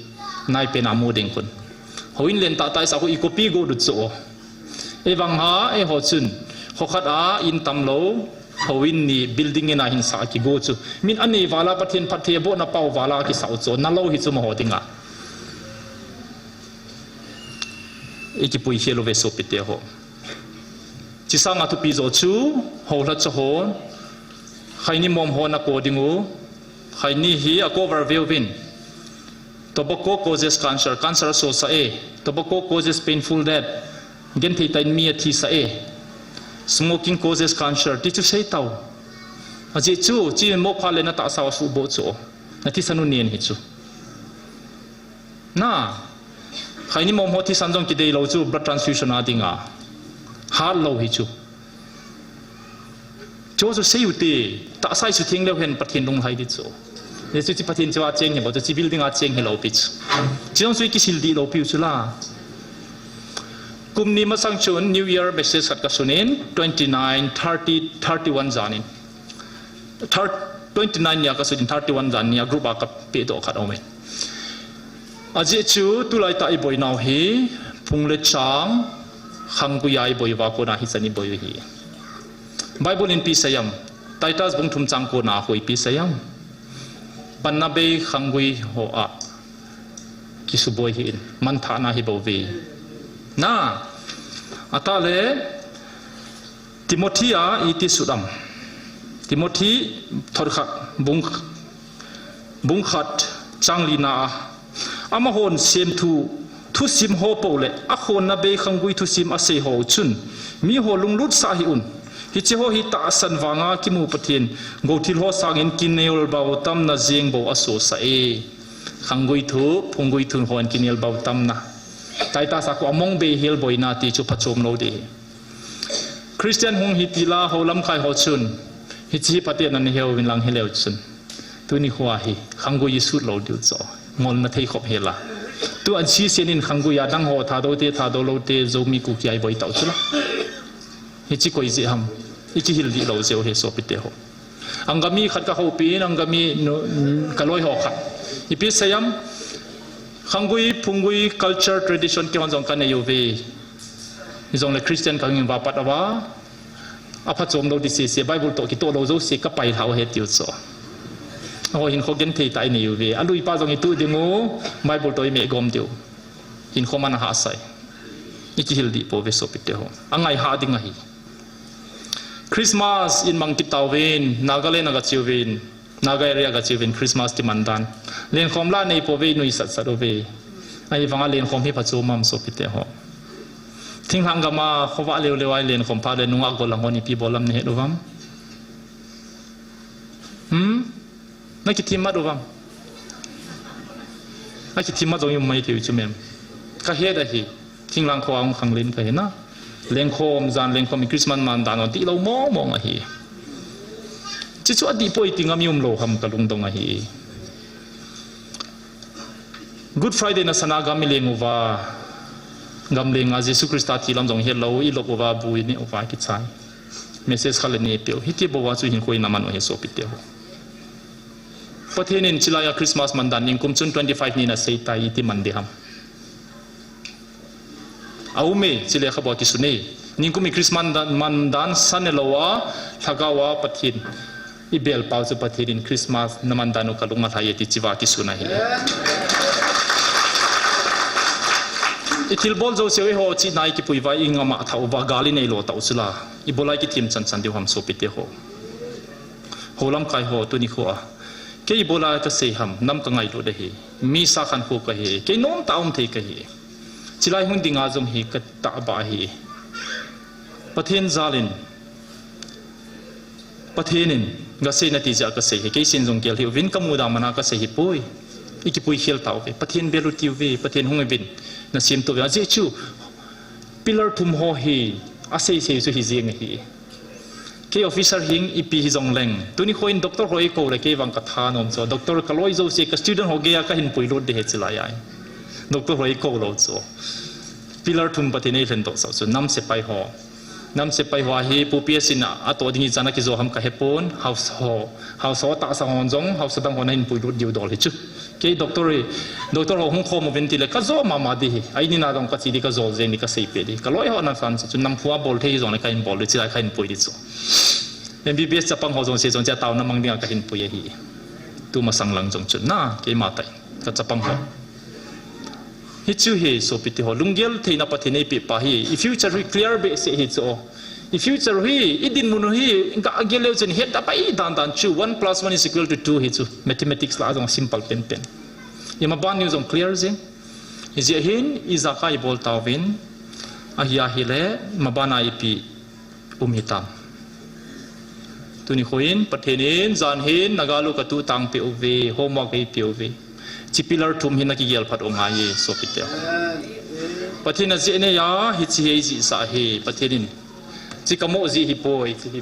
naipen a mu ding khun. Houin len tah tah isa khu i copy go dut chu o. Evang ha, eiho chun, kho khat a in tamlou, houin ni building in a hin sa kigo chu. Min anei val a Pathen phatthei abohna pao val a kisah u chu, nalou hi chu amaho dinga. Ikipui khel uve sopite ho. Chusanga thupi jo chu, houlhacha hon, khaini mom ho nakou ding u, khaini hi a cover veuvin. Tobacco causes cancer, cancer asosah e. Tobacco causes painful death. Genthei tah in mi athisah e. Smoking causes cancer, ti chu sei tau. Ajeh chu, chi mo pha le natahsa u asuhboh chu o. Nathisan u nen hi chu. Na, khaini mom ho thisan jong kideilou chu blood transfusion a dinga. Hatlou hi chu. Chu chu sei ute, tahsa isutheng leu hen Pathen lunglhai di chu. Hichu chi Pathen chua cheng hi bou chu, chi building a cheng hilou pi chu. Chi jong chu ikisil dihlou piu chu la. Kum ni masang chun New Year message khat kasun in, twenty nine, thirty, thirty one jan in. Thir-, twenty nine nia kasun in, thirty one jan nia group a kapeh doh khat aume. Ajeh chu tulai tah iboinau hi, phung le chang, khanggui a iboi uva kona hichan iboi u hi. Bible in ipi asei em, Titus bung thum chang ko na khu ipi asei em. Panna bei khanggui ho a kisuboi hih in, manthahna hibouve. Na, atah le, Timothy a iti sut em. Timothy thot khat bung, bung khat chang li na a. Amahon semthu thusim ho pou le akhonna bei khanggui thusim asei ho chun miho lunglut sah hih un. Hiche ho hi tahsan vanga kimu Pathen gou thil ho sangin kinelbau tamna jeng bou asosah e. Khanggui thu, phunggui thu hon kinelbau tamna. Titus a khu among bei hel boina ti chu phachom lou ding hi. Christian hung hi tila ho lamkai ho chun, hiche hi phaten ana heuvin lang hileu chun. Tuni khoa hi, khanggui isut lou diu chu. Ngolna thei khop hela. Tu an sisen in khanggui a dang ho Thadou te, Thadou lou te, Zomi Kuki a iboi tau chu la. Hiche koi jeh ham. Ikihil dihlou jeh u hi sopite ho. Angami khat kahoupi in, Angami nu, kaloi ho khat. Ipi asei em, khanggui, phunggui, culture, tradition kihon jong kanei uve. Hijongle Christian kahung in vaphat uva, aphachom lou di sese, Bible toh kitoh lou jouse kapailhah u ahi tiu chu. Aho hinkho genthei tah inei uve. Aluipa jong itu ding u, Bible toh imeh gom diu. Hinkho man ahahsa e. Ikihil dih pouve sopite ho. Angaihah ding ahi. Christmas in mang kit tauvin, Nagaland a gache uvin, Naga area gache uvin, Christmas kiman dan. Lenkhom la nei pouve, inuisat sat uve. Ahivanga lenkhom hi phachom am sopite ho. Thinglhang gam a khovah leu leu a ilenkhom phat le nungah gollhang hon ipi bol am nahet uvam? Hmm? Nakithim mat uvam? Nakithim mat jong i um mai thei u chu mem. Kahet ahi. Thinglhang kho a hung khanglen kahi na. Lenkhom, jan lenkhom, Christmas man dan hon dihlou mong mong ahi. Chuchu adih poi ti ngam i um lou ham kalungdong ahi. Good Friday nasana gam ileng uva, gamleng a Jesu Christa thi lam jong ihet lou, ilop uva, bu ineh uva kichai. Message khat le nepeh u. Hiti bou a chu hinkho inaman u ahi sopite ho. Pathen in chulai a Christmas man dan in kum chun twenty five ni nasei tai iti man ding ham? Aume, chule khabou a kisun e. Nikum i Christmas dan, man dan sa ne lou a, lhagao a Pathen i bel pau chu Pathen in Christmas na man dan u ka lung alhai e ti chiva kisun ahi. I thilbol jouse u eiho chihna i kipui uva i ngam a tha uva gal i nei lo tau chu la. I bol a i kithem chan chan diu ham sopite ho. Ho lamkai ho tuni kho a. Kei bol a ka sei ham, nam ka ngailut ahi. Mi sa khan kho ka hi. Kei nom tah um thei ka hi. Chilai hun dinga jong hi ka tahbeh ahi. Pathen jal in, Pathen in, ka sei na ti jeh a ka sei hi. Kei sin jong gel hih uvin ka muda man a ka sei hi poi. I kipui khel tau ve. Pathen bel u tiu ve. Pathen hung uvin. Na sim tu ve. Ajeh chu, pillar thum ho hi, a sei sei chu hi jeng ahi. Kei officer hing ipi hi jong leng. Tuni kho in doctor ho i kou le kei vang ka tha nom chu. Doctor ka loi jouse ka student ho gei a ka hin pui lut de he chilai a. Doctor ho i kou lou chu. Pillar thum Pathen ei lhen doh sau chu. Nam sepai ho. Nam sepai ho hi Pu P S in a, a to ding i chan a kijo ham ka he pon. House ho. House ho tahsa hon jong. House dang hon a hin pui lut diu dol hi chu. Kei doctor hi, doctor ho hung khom uvin ti le ka jo mama di hi. Ai ni na dong ka chi di ka jo jeng di ka sei pe di. Ka loi ho na san chu nam phua bol thei hi jong le ka hin bol di chilai ka hin pui di chu. M B B S chapang ho jong se jong cha tau na mang ding a ka hin pui ahi. Tu masang lang jong chu na kei ma tai. Ka chapang ho. Hi chu hi sopite ho. Lunggel theina Pathen ei pe pa hi. I future hi clear be se hi chu. I future hi, i dinmun hi, i ga gel leu chun het ta pai dan dan chu, one plus one is equal to two hi chu. Mathematics la jong simple pen pen. I maban niu jong clear jing. Hijeh hin, i jakai bol tauvin, ahi ahile, maban a ipi um hitam. Tuni kho in, Pathen in, jan hin, na gal u ka tu tang pe uve, homework ei pe uve. Chi pillar thum hin na kigel phat u ngai e, sopite. Pathen a jeh nei a, hichi hi ei jihsah hi, Pathen in. Chi ka mo jih hi poi, chi hi.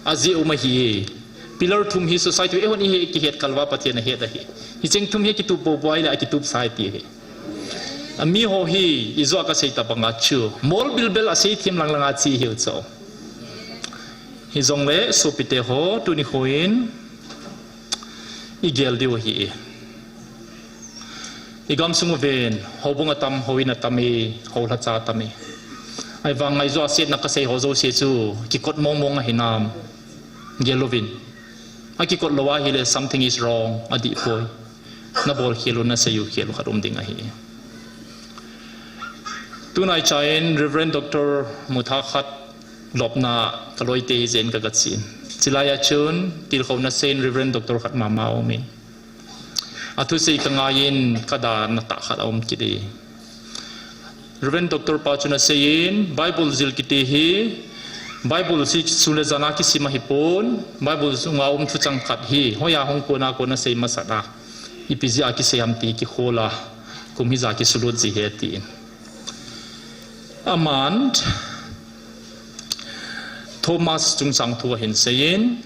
A jeh um ahi. Pillar thum hi society u eihon i he kihet kal uva Pathen a het ahi. Hicheng thum hi kitup bou bou a ile a kitup sa e ti ahi. A mi ho hi i jo a ka sei ta banga chu. Mol bilbel a sei thim lang lang a chi hiu chu. Hi jong le sopite ho tuni kho in. I gel diu ahi. I gamsung uven, houbung atam, houin atam e, houlhacha atam e. Ahivang ngai jo a setna ka sei ho jouse chu, kikot mong mong ahi nam. Gel uvin. A kikot lou ahile something is wrong, adih poi. Na bol khel u, na sei u khel u khat um ding ahi. Tunai cha in Reverend Doctor Mutha khat lopna ka loite hi jen ka gachi. Chilai a chun, tilkhouna seiyin Reverend Doctor khat mama um in. A thusei ka ngai in ka da na tah khat a um kit e. Reverend Doctor pa chun asei in, Bible jil kiti hi, Bible hi sun le jan a kisim ahi pon, Bible sunga um thuchang khat hi, hoiya hung kona kona sei masat a. Ipi jeh a kisei ham ti kikhol a, kum hija kisulut ji ahi tin. Aman, Thomas chungchang thu ahin seiyin,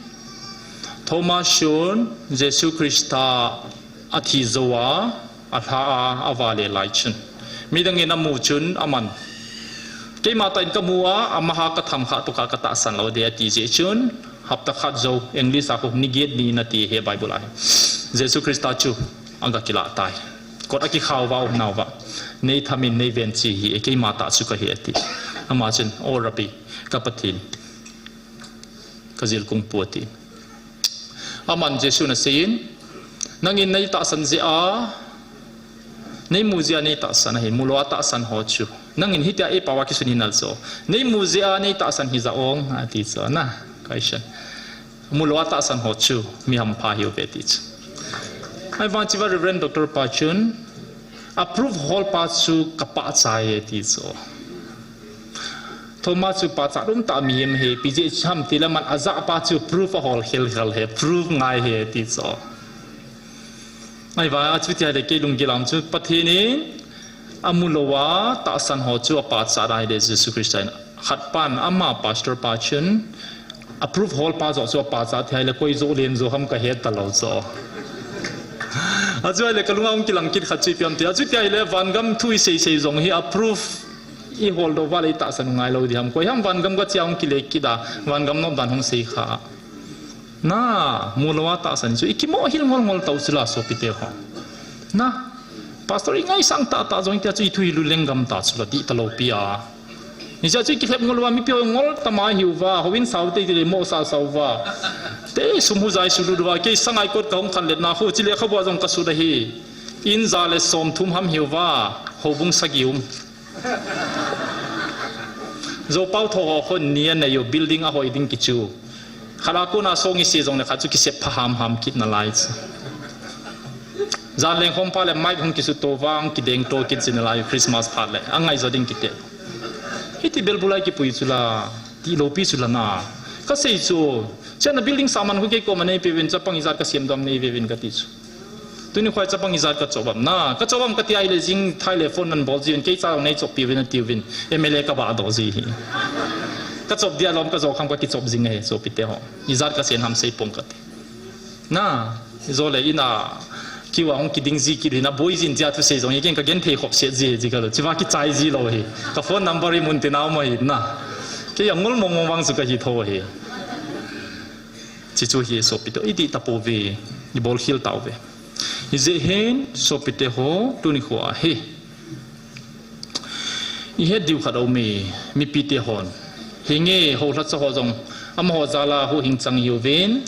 Thomas chun Jesu Christa athi jou a, alha a, avale lai chun. Midang in amu chun aman. Keima tah in kamu a, amaha katham kha tokah katahsan lou ding ati jeh chun, hapta khat jou, English a khu nigit ni nati ahi Bible a hi. Jesu Christa chu aga kilah tai. Kot akikhau va umnau va. Nei thamin nei ven chi hi, keima tah chu kahi ati. Ama chun, O Rabbi, ka Pathen. Ka jil kung pu ati. Aman Jesu in aseiyin, nangin nei tahsan jeh a, nei mu jeh a nei tahsan ahi, mulou a tahsan ho chu. Nangin hitia eipao a kisun hinal chu. Nei mu jeh a nei tahsan hija ong, ati chu, na, question. Mulou a tahsan ho chu, mi hampha hiuve ti chu. Ahivang chun Reverend Doctor pa chun, a proof hol pa chu ka pachat e ti chu. Thomas chu pachat um tah mihem ahi, ipi jeh ham tile aman ajah pa chu proof ahol khel khel ahi, proof ngai ahi ti chu. Ahivang a chutia le kei lunggel a um chu Pathen in amulou a tahsan ho chu apachat ahile Jesu Christa in. Khat pan ama pastor pa chun a proof hol pa joh chu apachat thei le koi joh len joh ham kahet talou chu. Achuti le kalunga hung kilang kit khat chu ipi ham ti. Achuti le vangam thu isei sei jong hi a proof ihol doh uva le itahsan u ngailou ding ham. Koi ham vangam kache a hung kile kit a, vangam nop dan hung sei kha. Na, mulou a tahsan chu ikimo hil ngol ngol tau chu la sopite ho. Na, Pastor, ingaisang tahtah jong tia chu ithu hi lu lenggam ta chu la dih talou pi a. Hijeh chun ikilhep ngol uva, mipi ho ngol tama hiuva, houin sao te tile mo sao sao uva. Te sum hu jai sulut uva, kei Sangaikot kahung khanlet na khu, chule khabua jong kasut ahi. In ja le som thum ham hiuva, houbung sagi um. Zopau tho ho khun ni anei u, building ahoi ding kichu. Khat a kona song ise jongle khat chu kisep pha ham ham kit nalai chu. Jan leng khom pha le mic hung kisuto vang, kideng to kit jin nalai Christmas phat le. Angai jo ding kite. Hiti bel bulai kipui chu la, ti lou pi chu la na. Kasei chu, chana building saman khu kei koma neipeuvin, chapang ijat kasem dom neiveuvin kati chu. Tuni khoi chapang ijat kachop am na. Kachop am kati ahile jing thai le phone nan bol jiuvin, kei cha nei chop piuvin atiuvin. M L A kabah doh ji hi. Kachop dia lom kajo kham kakichop jing ahi, sopite ho. Ijat kasem ham seipong kati. Na, ijole ina, kiwa hung kiding ji kit hi na, boi jin tia thusei jong hi, ken kagenthei khop set ji hi, ji kalo. Chiva kichai ji lou hi. Ka phone number hi mun tina um ahi na. Kei angol mong mong vang chu kahi tho hi. Chichu hi sopite, idih tapouve, ibol khel tauve. Hijeh hin sopite ho tuni khoa hi. Ihet diu khat aume, mipite hon. Hinge houlhacha ho jong, amaho jala huhhing chang hiuvin,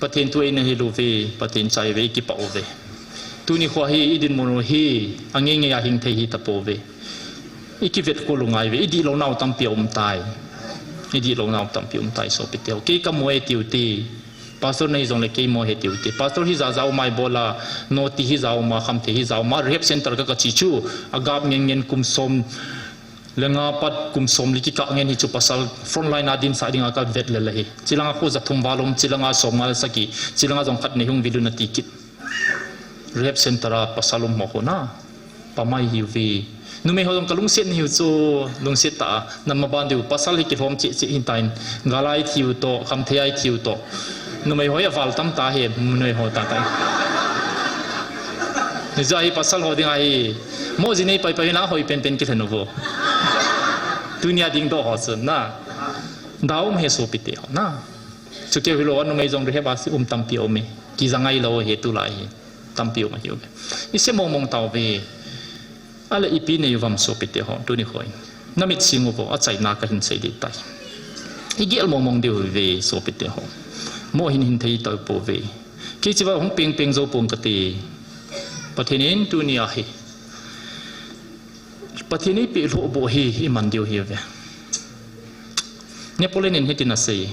Pathen thu eina hiluve, Pathen cha ive, ikipah uve. Tuni khoa hi idinmun u hi, angei ngei a hing thei hi tapouve. Ikivet kol u ngaive, idih lounau tampi aum tai. Idih lounau tampi um tai sopite ho. Kei kamu e tiu te. Pastor nahi jongle kei mo e tiu te. Pastor hija ja uma ibola, noti hija uma, khamthei hija uma, rehab center ka kachi chu, agap ngen ngen kum som le nga pat kum som li kikah ngen hi chu pasal frontline a dinsah dinga kavet lel ahi. Chilanga khu ja thum val um, chilanga som nga le sagi, chilanga jong khat nei hung vil un ati kit. Rehab center a pasal um ho khu na. Pamai hiuve. Numei ho jong kalungset nahiu chu, lungset tah a. Namaban diu, pasal hi kilhom cheh cheh hitan. Gal a ithiu toh, khamthei a ithiu toh. Numei ho hi aval tam ta hi, numei ho tah tah. Hijeh hi pasal ho dinga hi. Mo ji nei pai pai na hoi pen pen kilhen uvo. Tunia dingdoh ho chun na. Daum he sopite ho na. Chu keu hilou a numei jong rehab a si um tampi aume. Kija ngailou hi tulai hi. Tampi um ahiuve. Ise mong mong tauve. Ale ipi nei uvam sopite ho, tuni khoin. Namit sing uvo, achaina kahin sei ding tai. Igel mong mong diu hiuve sopite ho. Mo hin hin thei tapouve. Kei chiva hung peng peng jou pong kati. Pathen in tunia hi. Pathen in eipeh lhoh boh hi iman diu hiuve. Napoleon in hitin asei.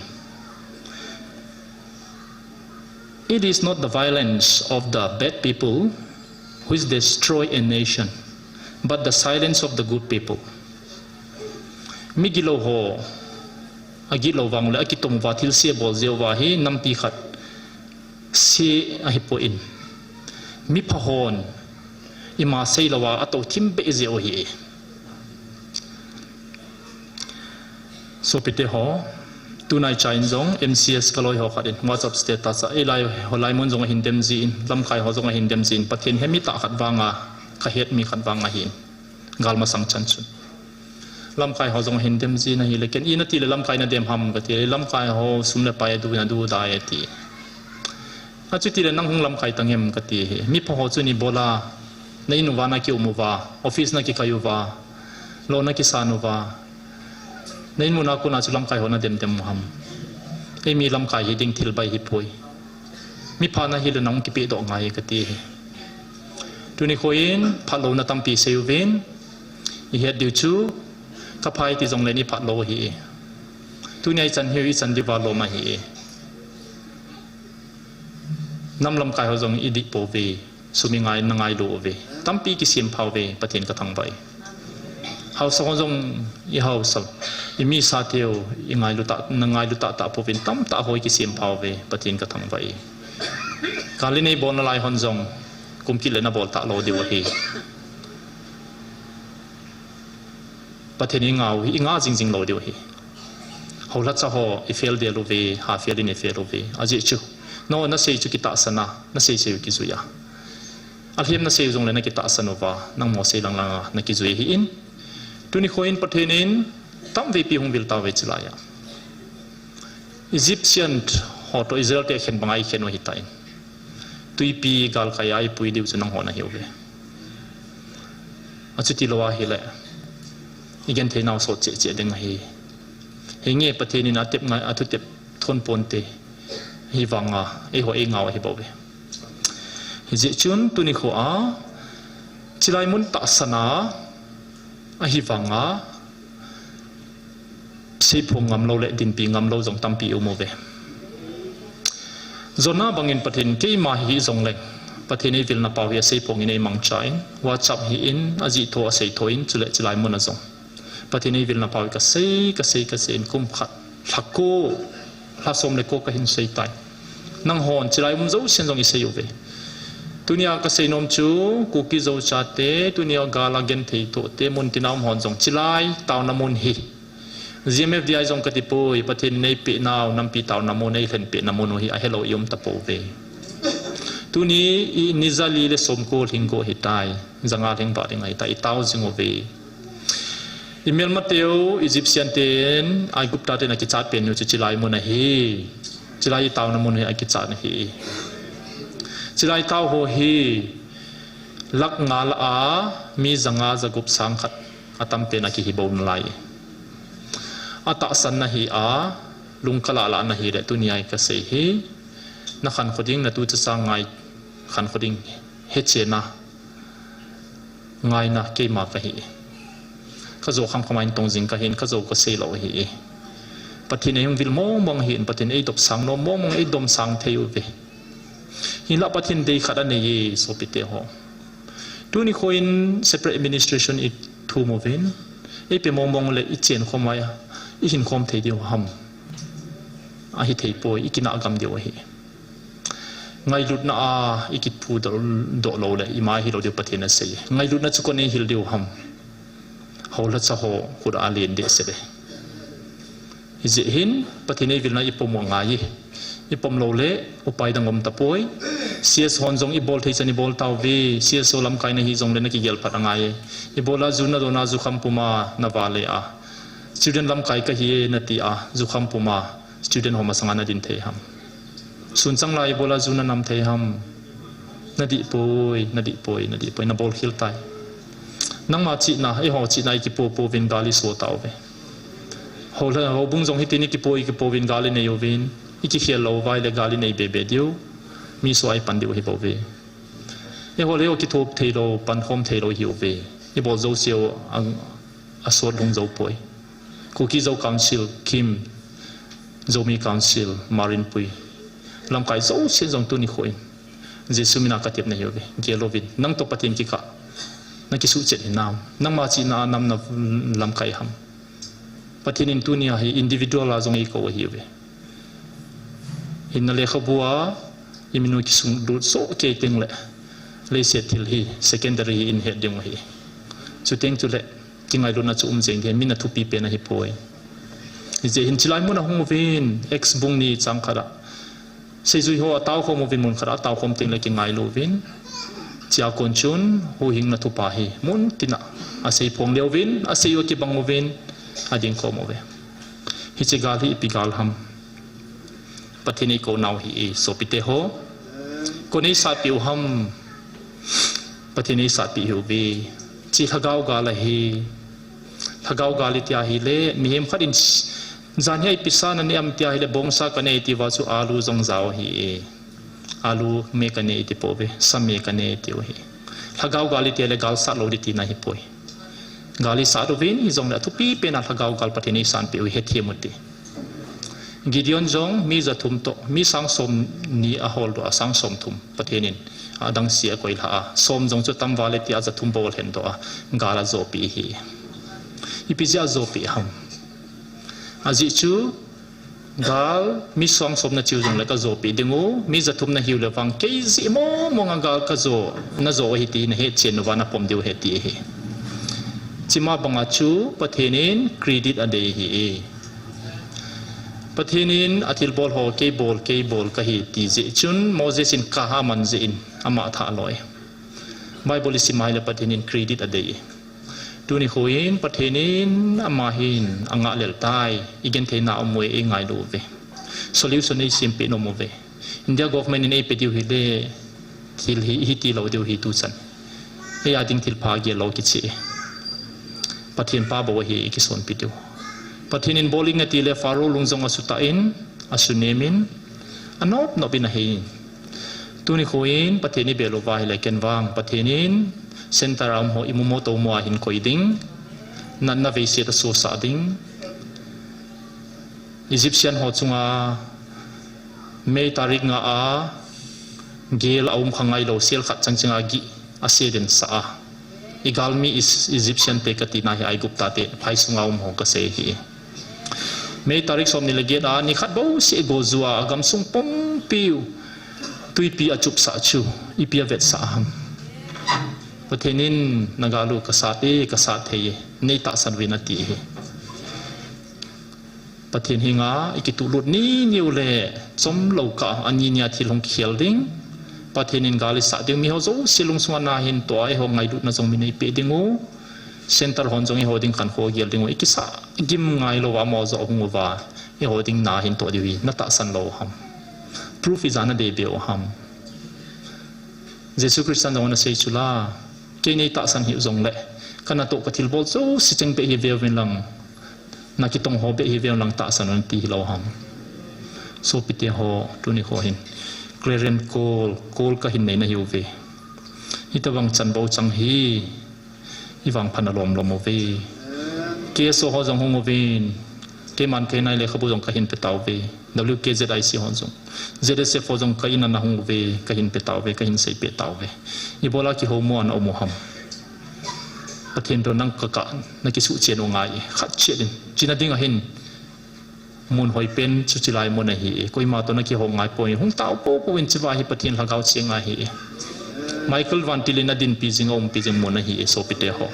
It is not the violence of the bad people which destroy a nation, but the silence of the good people. Mi gilou ho, agilou vang le akitom uva thilse bol jeh uva hi nampi khat se ahipoi. Mipha hon ima seilouva atou thim beh jeh u ahi. Sopite ho, tunai chain jong M C S kaloi ho khat in WhatsApp status a, eilai ho lai mun jong ahin dem jin, lamkai ho jong ahin dem jin, Pathen he mi tah khat vanga, kahet mi khat vang ahin, gal masang chan chun. Lamkai ho jong ahin dem jin ahile, ken ina tile lamkai nadem ham kati, lamkai ho sum le pai adu nadu dai ati. Achutile nang hung lamkai tangem kati hi. Mipha ho chu ni bola, na in uva nakium uva, office nakikai uva, lo nakisan uva. Na in muna kona chu lamkai ho nadem dem u ham. Eimi lamkai hiding thil bai hipoi. Mipha nahile nang kipehdoh ngai kati hi. Tuni khoin phatlouna tampi sei uvin, ihet diu chu, kaphai ti jongle iphatlou ahi. Tunia ichan hiu ichan diuva lom ahi. Nam lamkai ho jong idih pouve, sum ingai nangailu uve. Tampi kisem phauve, Pathen kathangvah e. Haosa ho jong ihaosa, imisateu, ingailu tah, nangailu tahtah pouvin tamtah ho ikisem phauve, Pathen kathangvah e. Gal inei bolna lai hon jong, kum kit le nabol talou diu ahi. Pathen ingau hi, inga jingjing lou diu ahi. Houlhacha ho, ifel del uve, hafel in ifel uve. Ajeh chu, nangho nasei chu kitahsan a, nasei sei u kijui a. Alhem nasei u jongle nakitahsan uva, nangho sei lang langa nakijui ahin. Tuni khoin Pathen in, tamveipi hung vil tauve chulaiya. Egyptian ho toh Israel te khen banga ikhen u ahitan. Twipi galkai a ipui diu chu nangho nahiuve. Achuti lou ahile, i genthei nau sot cheh cheh ding ahi. Hinge Pathen in atep ngai, athu tep thon ponte. Hivanga, eiho ei ngau ahi bouve. Hijeh chun tuni khoa, chilai mun tahsan a, ahivanga, seiphong ngamlou le dinpi ngamlou jong tampi um uve. Jonah bangin Pathen keima hi jong leng, Pathen eivilna pau hi aseiphong in eimangcha in, WhatsApp hi in, ajih tho asei tho in, chule chilai mun a jong Pathen eivilna pau hi kasei, kasei, kasei in kum khat, lha ko, lha som le ko kahin sei tai. Nanghon chilai um jousen jong isei uve. Tunia kasei nom chu, Kuki Zo chate, tunia gal a genthei thoh te, mun tina um hon jong chilai taona mun hi G M F D I jong kati poi, Pathen in eipeh nau, nampi taona mun, eilhen peh na mun u hi ahelou i um tapouve. Tuni i ni jali le somko lhing ko hitai, janga lhing ba ding ahitai, i tao jing uve. I melmateu, Egyptian ten, Aigupta ten akichat pen u chu chilai mun ahi. Chilai i taona mun hi akichat ahi. Chilai tao ho hi, lakh nga lah a, mi janga jagup sang khat atam pen akihi bou nalai. Atahsan nahi a, lungkala lah nahi le tunia kasei hi. Nakhankho ding, natu chasang ngai khankho ding, hechena, ngaina keima kahi. Kajo kham kham a in tong jing kahin, kajo kasei lou ahi. Pathen in eihung vil mong mong ahin, Pathen in eidop sang nom mong mong, eidom sang thei uve. Hinla Pathen dei khat anei e, sopite ho. Tuni khoin separate administration ithum uvin, eipe mong mong le ichen khom a, ihin khom thei diu ham? Ahithei poi, ikinah gam diu ahi. Ngailutna a ikipudoh lou le, ima hilou diu Pathen in asei. Ngailutna chu kon eihil diu ham? Houlacha ho khut a alen deh sele. Hijeh hin, Pathen eivilna ipom u angai e. Ipom lou le, upai dang um tapoi. C S hon jong ibol thei chan ibol tauve. C S O lamkai nahi jongle nakigel phat angai e. Ibola ju nadon a jukham puma navale a, student lamkai kahi e nati a, jukham puma student ho masanga nadin thei ham? Sun chang lai ibola ju nanam thei ham? Nadih poi, nadih poi, nadih poi, nabol khel tai. Nangma chihna, eiho chihna ikipo pouvin gal iso tauve. Ho, houbung jong hitin ikipo, ikipouvin gal inei uvin, ikikhel lou uva ahile gal inei be be diu. Mi soh a ipan diu ahibouve. Eiho le eiho kithop theilou, pankhom theilou ihiuve. Ibol jouseu a, asot lhung jou poi. Kuki Zo Council, KIM, Zomi Council, Marinpui, lamkai jousen jong tuni khoin Jesu mina katepna ahiuve, gel uvin. Nangtoh Pathen kikah nakisuhchet hinam? Nangma chihna a nam na lamkai ham? Pathen in tunia hi individual a jong eikou ahiuve. Hinna lekhabua iminu kisunglut soh kei tengle, leiset thil hi secondary hi ihet dingu ahi. Chuteng chule kingailutna chu um jeng ding, mi nathupi pen ahipoi. Hijeh hin chilai mun ahung uvin, Acts bung ni chang khat a, seijui ho ataokhom uvin, mun khat a ataokhom tengle kingailu uvin, chea kon chun huhhingna thupha hi mun tina aseiphong leuvin, asei u akibang uvin, adingkhom uve. Hiche gal hi ipi gal ham? Pathen in eikou nau ahi e, sopite ho. Kon eisatpeh u ham? Pathen in eisatpeh ahiuve. Hiche lhagao gal ahi. Lhagao gal iti ahile, mihem khat in, jan hi ipi sa nanei em iti ahile, bongsa kanei itiuva chu alu jong jao ahi e. Alu me kanei iti pouve, sa me kanei itiu ahi. Lhagao gal iti ahile gal sat lou ding tina ahipoi. Gal isat uvin, hijongle athupi pena lhagao gal Pathen in eisanpeh u hi hethem ute. Gideon jong mi jathum toh, mi sang somni aholdoh a, sang somthum Pathen in adangse akoilha a, som jong chu tamval e tia jathum bou alhendoh a, gal ajopeh ahi. Ipi jeh a ajopeh ham? Ajeh chu, gal mi sang som nachiu jongle kajopeh dingu, mi jathum nahiu le vang kei jeh mong mong a gal kajo, najo ahi ti nahetchen uva napom diu ahi ti ahi. Chima banga chu Pathen in credit adei ahi e. Pathen in athilbol ho kei bol, kei bol kahi ti jeh chun Moses in kah aman jeh in ama thah loi. Bible isim ahile Pathen in credit adei e. Tuni khoin Pathen in ama hin angah lel tai, igentheina aum uve, eingailu uve. Solution eisempeh nom uve. India government in eipe diu hile, thil hi, hiti lou diu ahi tuchan. Eia ding thilpha gel lou kicheh e. Pathen pa bou ahi, ikisonpi diu. Pathen in bol inge atile Pharaoh lung jong asutah in, asunem in, anop nop in ahei in. Tuni kho in Pathen ibel uva ahile ken vang Pathen in center a um ho imu mo tou mo a hin koi ding, natna veiset asosah ding. Egyptian ho chunga May tarik nga a gel aum kha ngailou, sel khat chang chang a gih aseden sah a. Igalmi Is-, Egyptian te katina hi Aigupta te phai sunga um ho kasei hi. May tarik somni le get a nikhat bouseh go ju a, agamsung pumpiu twipi achupsah chu ipi avetsah ham? Pathen in nagal u kasat e, kasat thei e, neitahsan uvin ati hi. Pathen henga ikituhlut niniu le chomlou kah a ani nia thil hung kikhel ding. Pathen in gal isah ding, miho jouse lungsunga na hin toh a, eiho ngailutna jong mi neipeh dingu. Center hon jong eiho ding khankho gel dingu. Ikisah gim ngailou a amaho joh ahung uva, eiho ding na hin toh diu hi natahsan lou ham? Proof ija nadei beu ham? Jesu Christan jong anasei chula, kei neitahsan hih jongle, kanatoh kathilbol jouse chengpeh hi veuvin lang, nakitong ho beh hi veuvin lang tahsan un ati hilou ham? Sopite ho, tuni kho hin clarion call, call kahin nei nahiuve. Hitobang chan bou chang hi ivangphatna lomlom uve. K S O ho jong hung uvin, keiman kahin nai lekhabu jong kahin pe tauve. W K Z I C hon jong, Z S F ho jong ka in a nahung uve, kahin pe tauve, kahin seipeh tauve. Ibola kihoumo a naum u ham? Pathen toh nang kakah nakisuhchen u ngai e, khat chet in. China ding ahin, mun hoipen chu chilai mun ahi e. Koima toh nakihou ngai poi, hung tao poupou in, chiva hi Pathen lhagao cheng ahi e. Michael Vantil in adinpi jing, aumpi jing mun ahi e, sopite ho.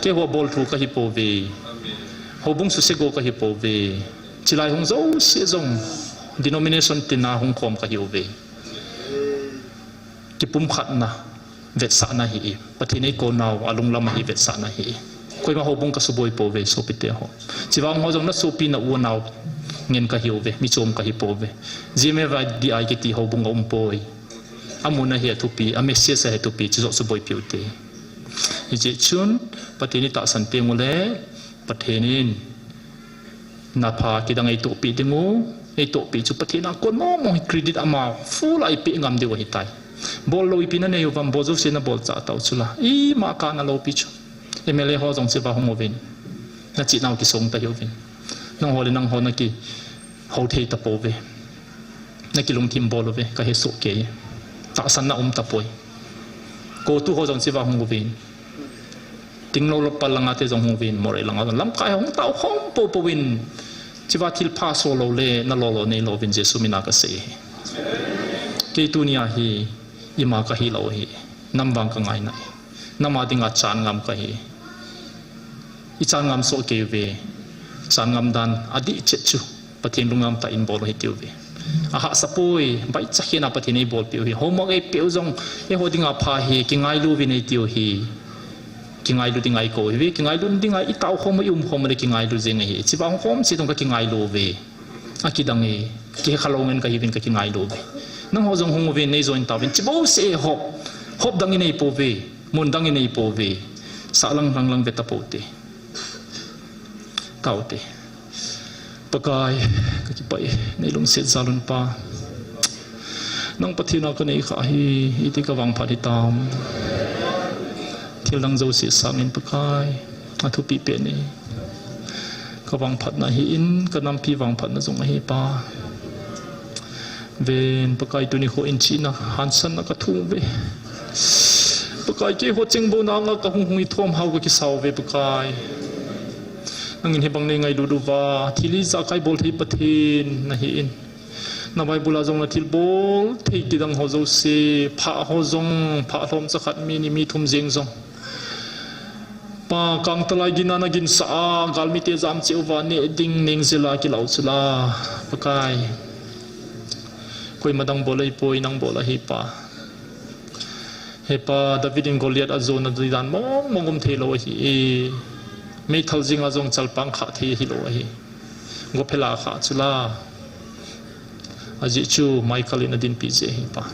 Keiho bolthu kahipouve. Houbung suse go kahipouve. Chilai hung jouse jong denomination tina hung khom kahiuve. Kipumkhatna vetsahna ahi e. Pathen eikou nau alunglam ahi, vetsahna ahi e. Koima houbung kasuboi pouve, sopite ho. Chivang ho jong nasopi na u nau ngen kahiuve, michom kahipouve. G M F D I kiti houbung aumpoi. Amun ahi athupi, a message ahi athupi, chujoh suboipiu te. Hijeh chun Pathen itahsan tengule, Pathen in napha kidang eitohpeh dingu, eitohpeh chu Pathen a kon mong mong hi credit ama full a ipeh ngam diu ahitai. Bollou ipi nanei uvam, bol jouse nabolchah tau chula. Ima kana loupi chu. M L A ho jong chiva hung uvin, nachehnau kisong tahiuvin. Nangho le nangho nakihou thei tapouve. Nakilungthim bol uve, kahesoh kei. Tahsanna um tapoi. CoTU ho jong chiva hung uvin, Tengnoupal langa te jong hung uvin, Moreh langa jong, lamkai hung tao khom poupou in, chiva thilpha so loule nalolo neilouvin, Jesu mina kasei hi. Kei tunia hi ima kahilou hi, nam vang kangaina hi. Nama dinga chan ngam kahi. Ichan ngam soh kei uve. Chan ngam dan adih chet chu Pathen lungngam tah in bol u hitiuve. Ahahsa poi, baihcha khen a Pathen eibolpeh u hi. Homework eipeh u jong eiho dinga pha hi, kingailu uvin eitiu hi. Kingailu dinga eikou uhiuve, kingailu dinga itaokhom u, iumkhom u le kingailu jeng ahi. Chiva hung khom se jong kakingailu uve. Akidang e, kihekhalou ngen kahiuvin kakingailu uve. Nangho jong hung uvin, nei join tauvin, chibouseh hop, hop dang inei pouve, mun dang inei pouve. Sahlang lang lang ve tapoute. Taute. Pakai, kakipah e, neilungset jal un Pa. Nang Pathen a kanei khah hi, iti kavangphat hitam? Thildang jouse sangin Pakai, athupi pen e. Kavangphatna ahin, kanampi vangphatna jong ahi Pa. Ven Pakai, tuni kho in chihna, hansanna kathum uve. Pakai, keiho cheng bou nanga kahung hung ithom hao kakisauve Pakai. Nangin hibang neingailut uva, thil ijakai bol thei Pathen nahin. Na Bible a jong nathilbol thei kidang ho jouse, phah ho jong, phah lhomcha khat mi ni mi thum jeng jong, Pa, kangtalai ginna naginsah a, galmite jamcheh uva neh ding nengjel a kilah u chula, Pakai. Koima dang bol ahipoi, nang bol ahi Pa. He Pa, David in Goliath ajona ding dan mong mong um theilou ahi e. Meithal jenga jong chalpang khah thei ahilou ahi. Gophel a khah chula. Ajeh chu Michael in adinpi jeh ahi Pa.